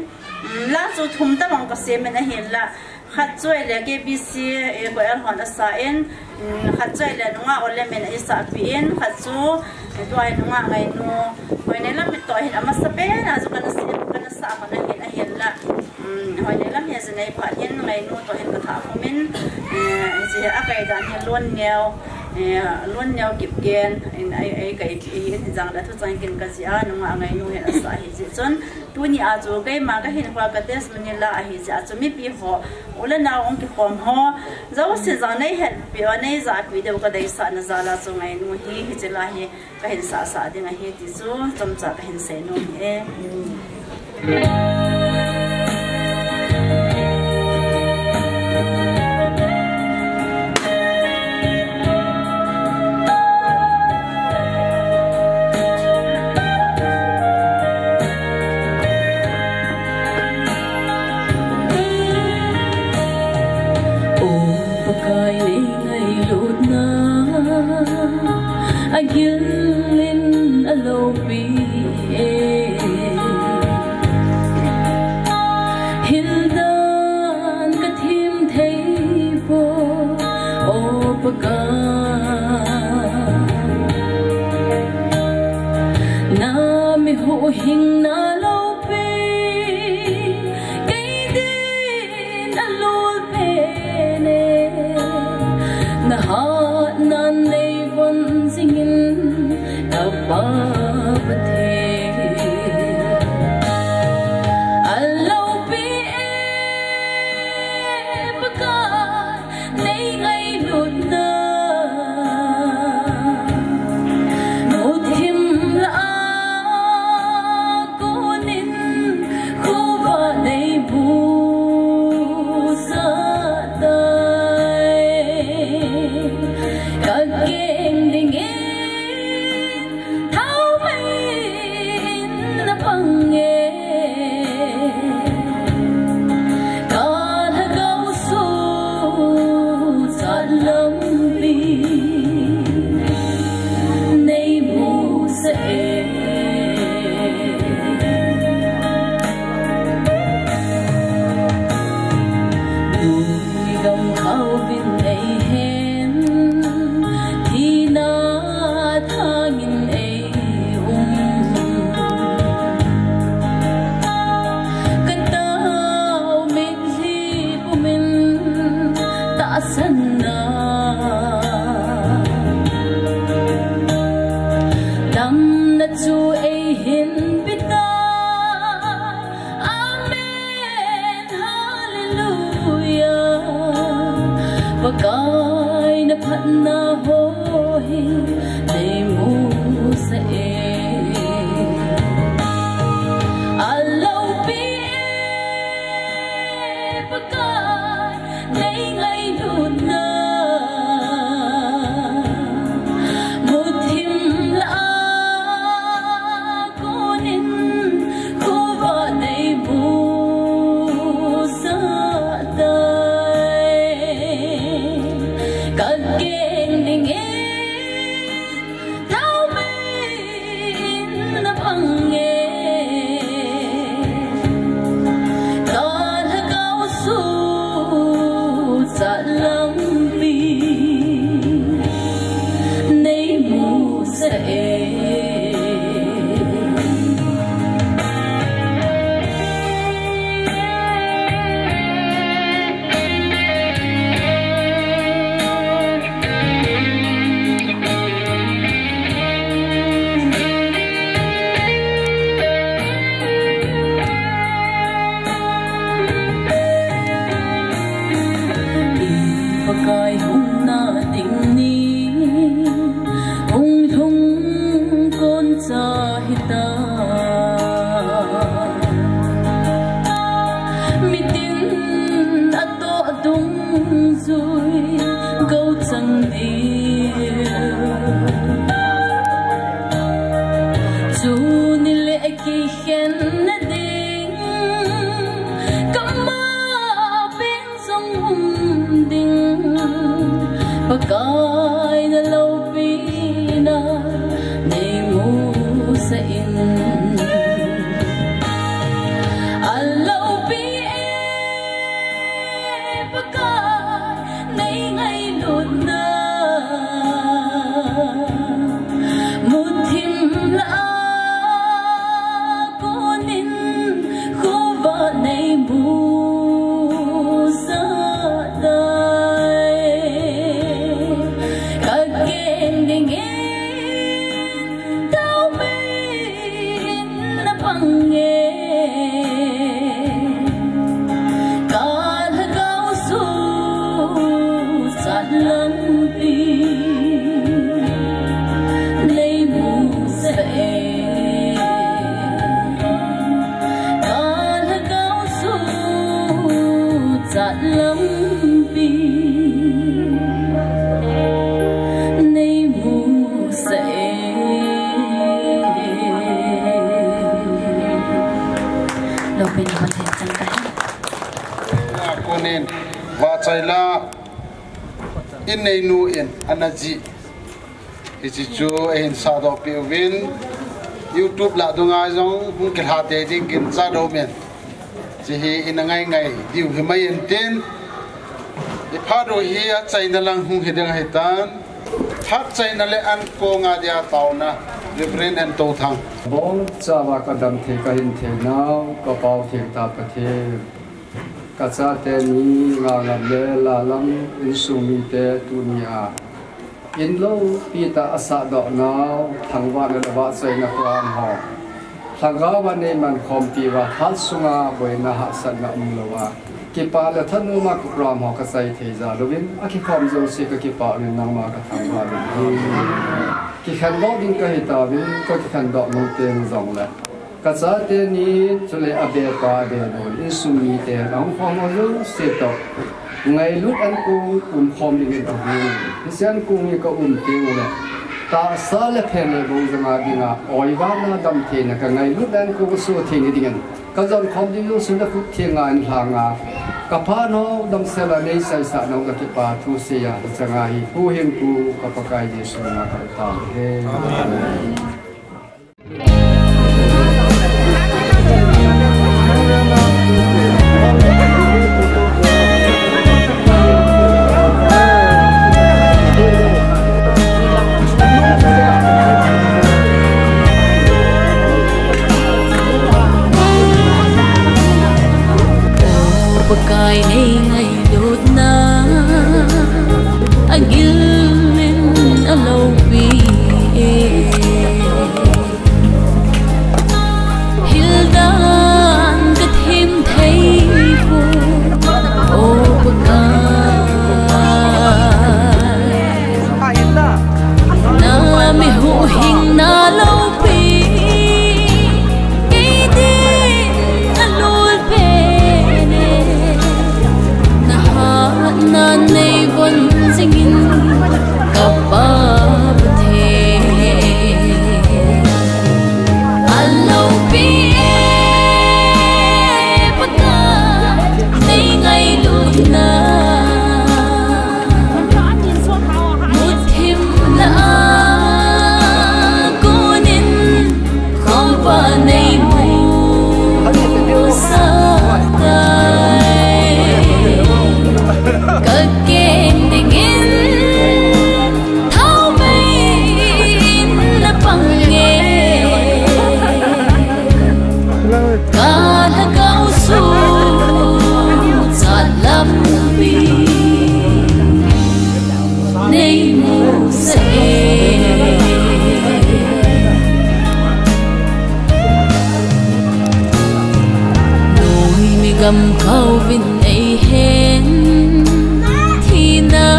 um, la chu thum tabang kasem in ahinla, khat chu ahile K B C, eh, Koel hon asa in, um, khat chu ahile nungah Olemin eisahpi in, khat chu, eh, tua hi nungah Ngainu, Hoineilam in toh hin amasa pen a chu kana sem, kana sah hon ahin, ahinla, um, Hoineilam hi ajinei phat hin Ngainu toh hin kathah khum in, eh, hiche hi akaidan hi Lonneo, eh, Lonneo Kipgen in ei, eikaipi in, hijongle thuchang kin kajih a, nungah Ngainu hin asa ahi jeh chun, tunia chu keima kahinkhoa ka testimony la ahi jeh a chu mipi ho, u le nao hung kikhom ho, jousen jong neihetpi u, neijahpi diu kadeisahna jal a chu Ngainu hi, hiche la hi kahin sahsah ding ahi ti chu chomcha kahin seinom ahi e. O Pakai, nei ngailutna agil in aloupi e. Hildan kathim thei poi, O Pakai. Na mihuhhingna loupi, kei din alul pen e. Na hatnan neivon jingin, ka Pa Pathen. Aloupi e Pakai, nei ngailutna muthim lah a konin khovah nei musah tai. Ka keng dingin thaomei in na pang e. Ka lhagao suhchat lampi nei musah e. Nungah gamkhao vin eihen, thina thangin ei um. Ka tao mitlhi pumin tahsan na, damna chu eihin pe tai. Amen. Hallelujah. Pakai na phatna ho hi nei musah e. Aloupi e Pakai, nei ngailutna muthim lah a konin khovah nei musah tai. Ka keng dingin Ka lhagao suhchat lampi nei musah e. Ka lhagao suhchat lampi nei musah e. Loupina Pathen chang kahi. Konin, vahchoila, inneinu in, ana jih. Hiche chu eihin sahdoh peh uvin, YouTube lah dunga jong hung kilha tei ding ginchat aumin. Hiche hi ina ngai ngai diu himai intin. Iphat u hi achaina lang hung hiding ahitan. Phat chaina le ankong a dia taona, Reverend N. Touthang. Bongchauva kadam thei kahin theinau, kapao thengtah Pathen. Kachate ni, ngailam le lalam, insung mite tunia in loupitah a sahdoh nau, thangvahna le vahchoina program ho lhagaova nei mankhompi uva, phat sunga boina hahsatna umlouva, kipa le thanopna program ho kachai thei jal uvin, akikhom jouse kakipah uvin, nangma kathangvah uvin. Kikhendoh ding kahitauvin, kakikhendoh nom teng jongle kachate ni, chule abepa, abenu, insung mite, ahung khom ho jouse toh ngailut ankong umkhom dingin ahung. Hiche ankong hi kaum teng ule, tahsa le phenna bou jong a dinga, oivana damtheina, kangailut ankong aso theina dingin, kajon khom ding jouse le khut thenga in lhanga, kapha nau damsel a neichaisah nau kakipah thu seiya, hiche chang ahi. Huhhingpu ka Pakai Jesu mina kathangvah e. Amen. Pakai nei ngailutna agil in aloupi e. Hildan kathim thei poi, O Pakai. Na mi huhhingna loupi, kei din alul pen e. Na hatna nei von jingin, ka Pa Pathen. Aloupi e, Pakai nei ngailutna. Muthim lah a konin, khovah nei musah tai. Kakeng dingin thaomei in napang e. Ka lhagao suhchat lampi nei musah e. Noimi gam khovin eihen, thina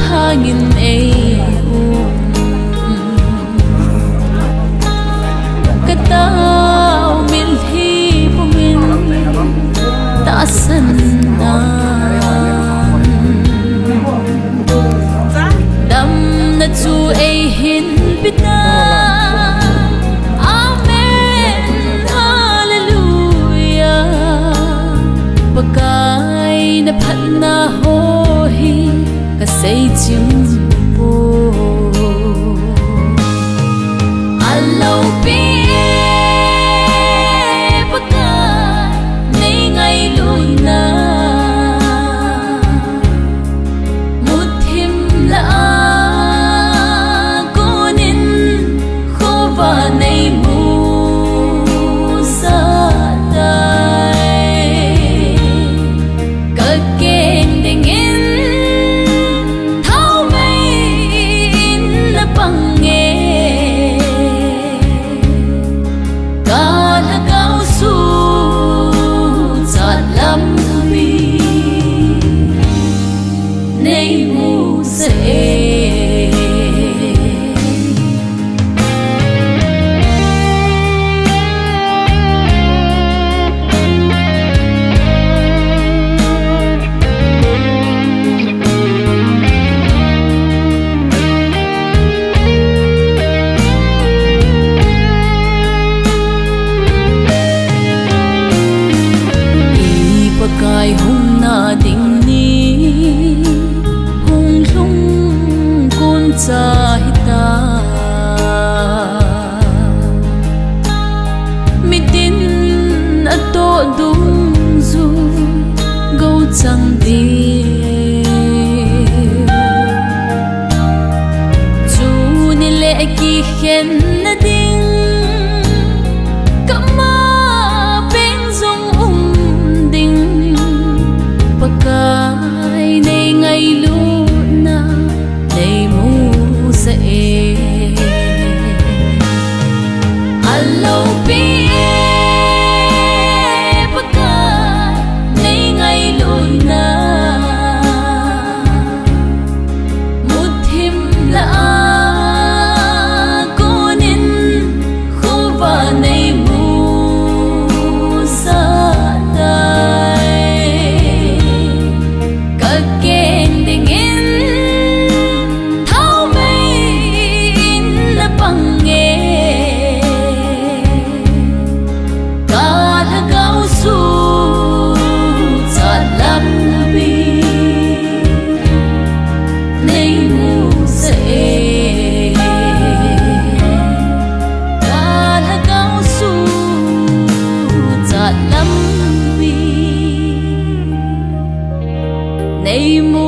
thangin eium. Ka tao mitlhi pumin tahsan nan, damna chu eihin petan. Amen, Hallelujah. Pakai na phatna ho hi ka seichim poi. Aloupi e, Pakai nei ngailutna. Muthim lah a konin, khovah nei musah tai. Kakeng dingin thao ding ni hung lhung kon cha hita. Mitin atoh dungjui gou chang ding. Tuni le kikhenna ding, kama peng jong um ding. Pakai nei ngailutna nei musa e. Alopi e, Pakai nei ngailutna. Muthim la a konin khovah nei musa tai. Ka keng dingin thaomei in na pang e. Ka lhagao suhchat lampi nei musa e. Ka lhagao suhchat lampi nei mu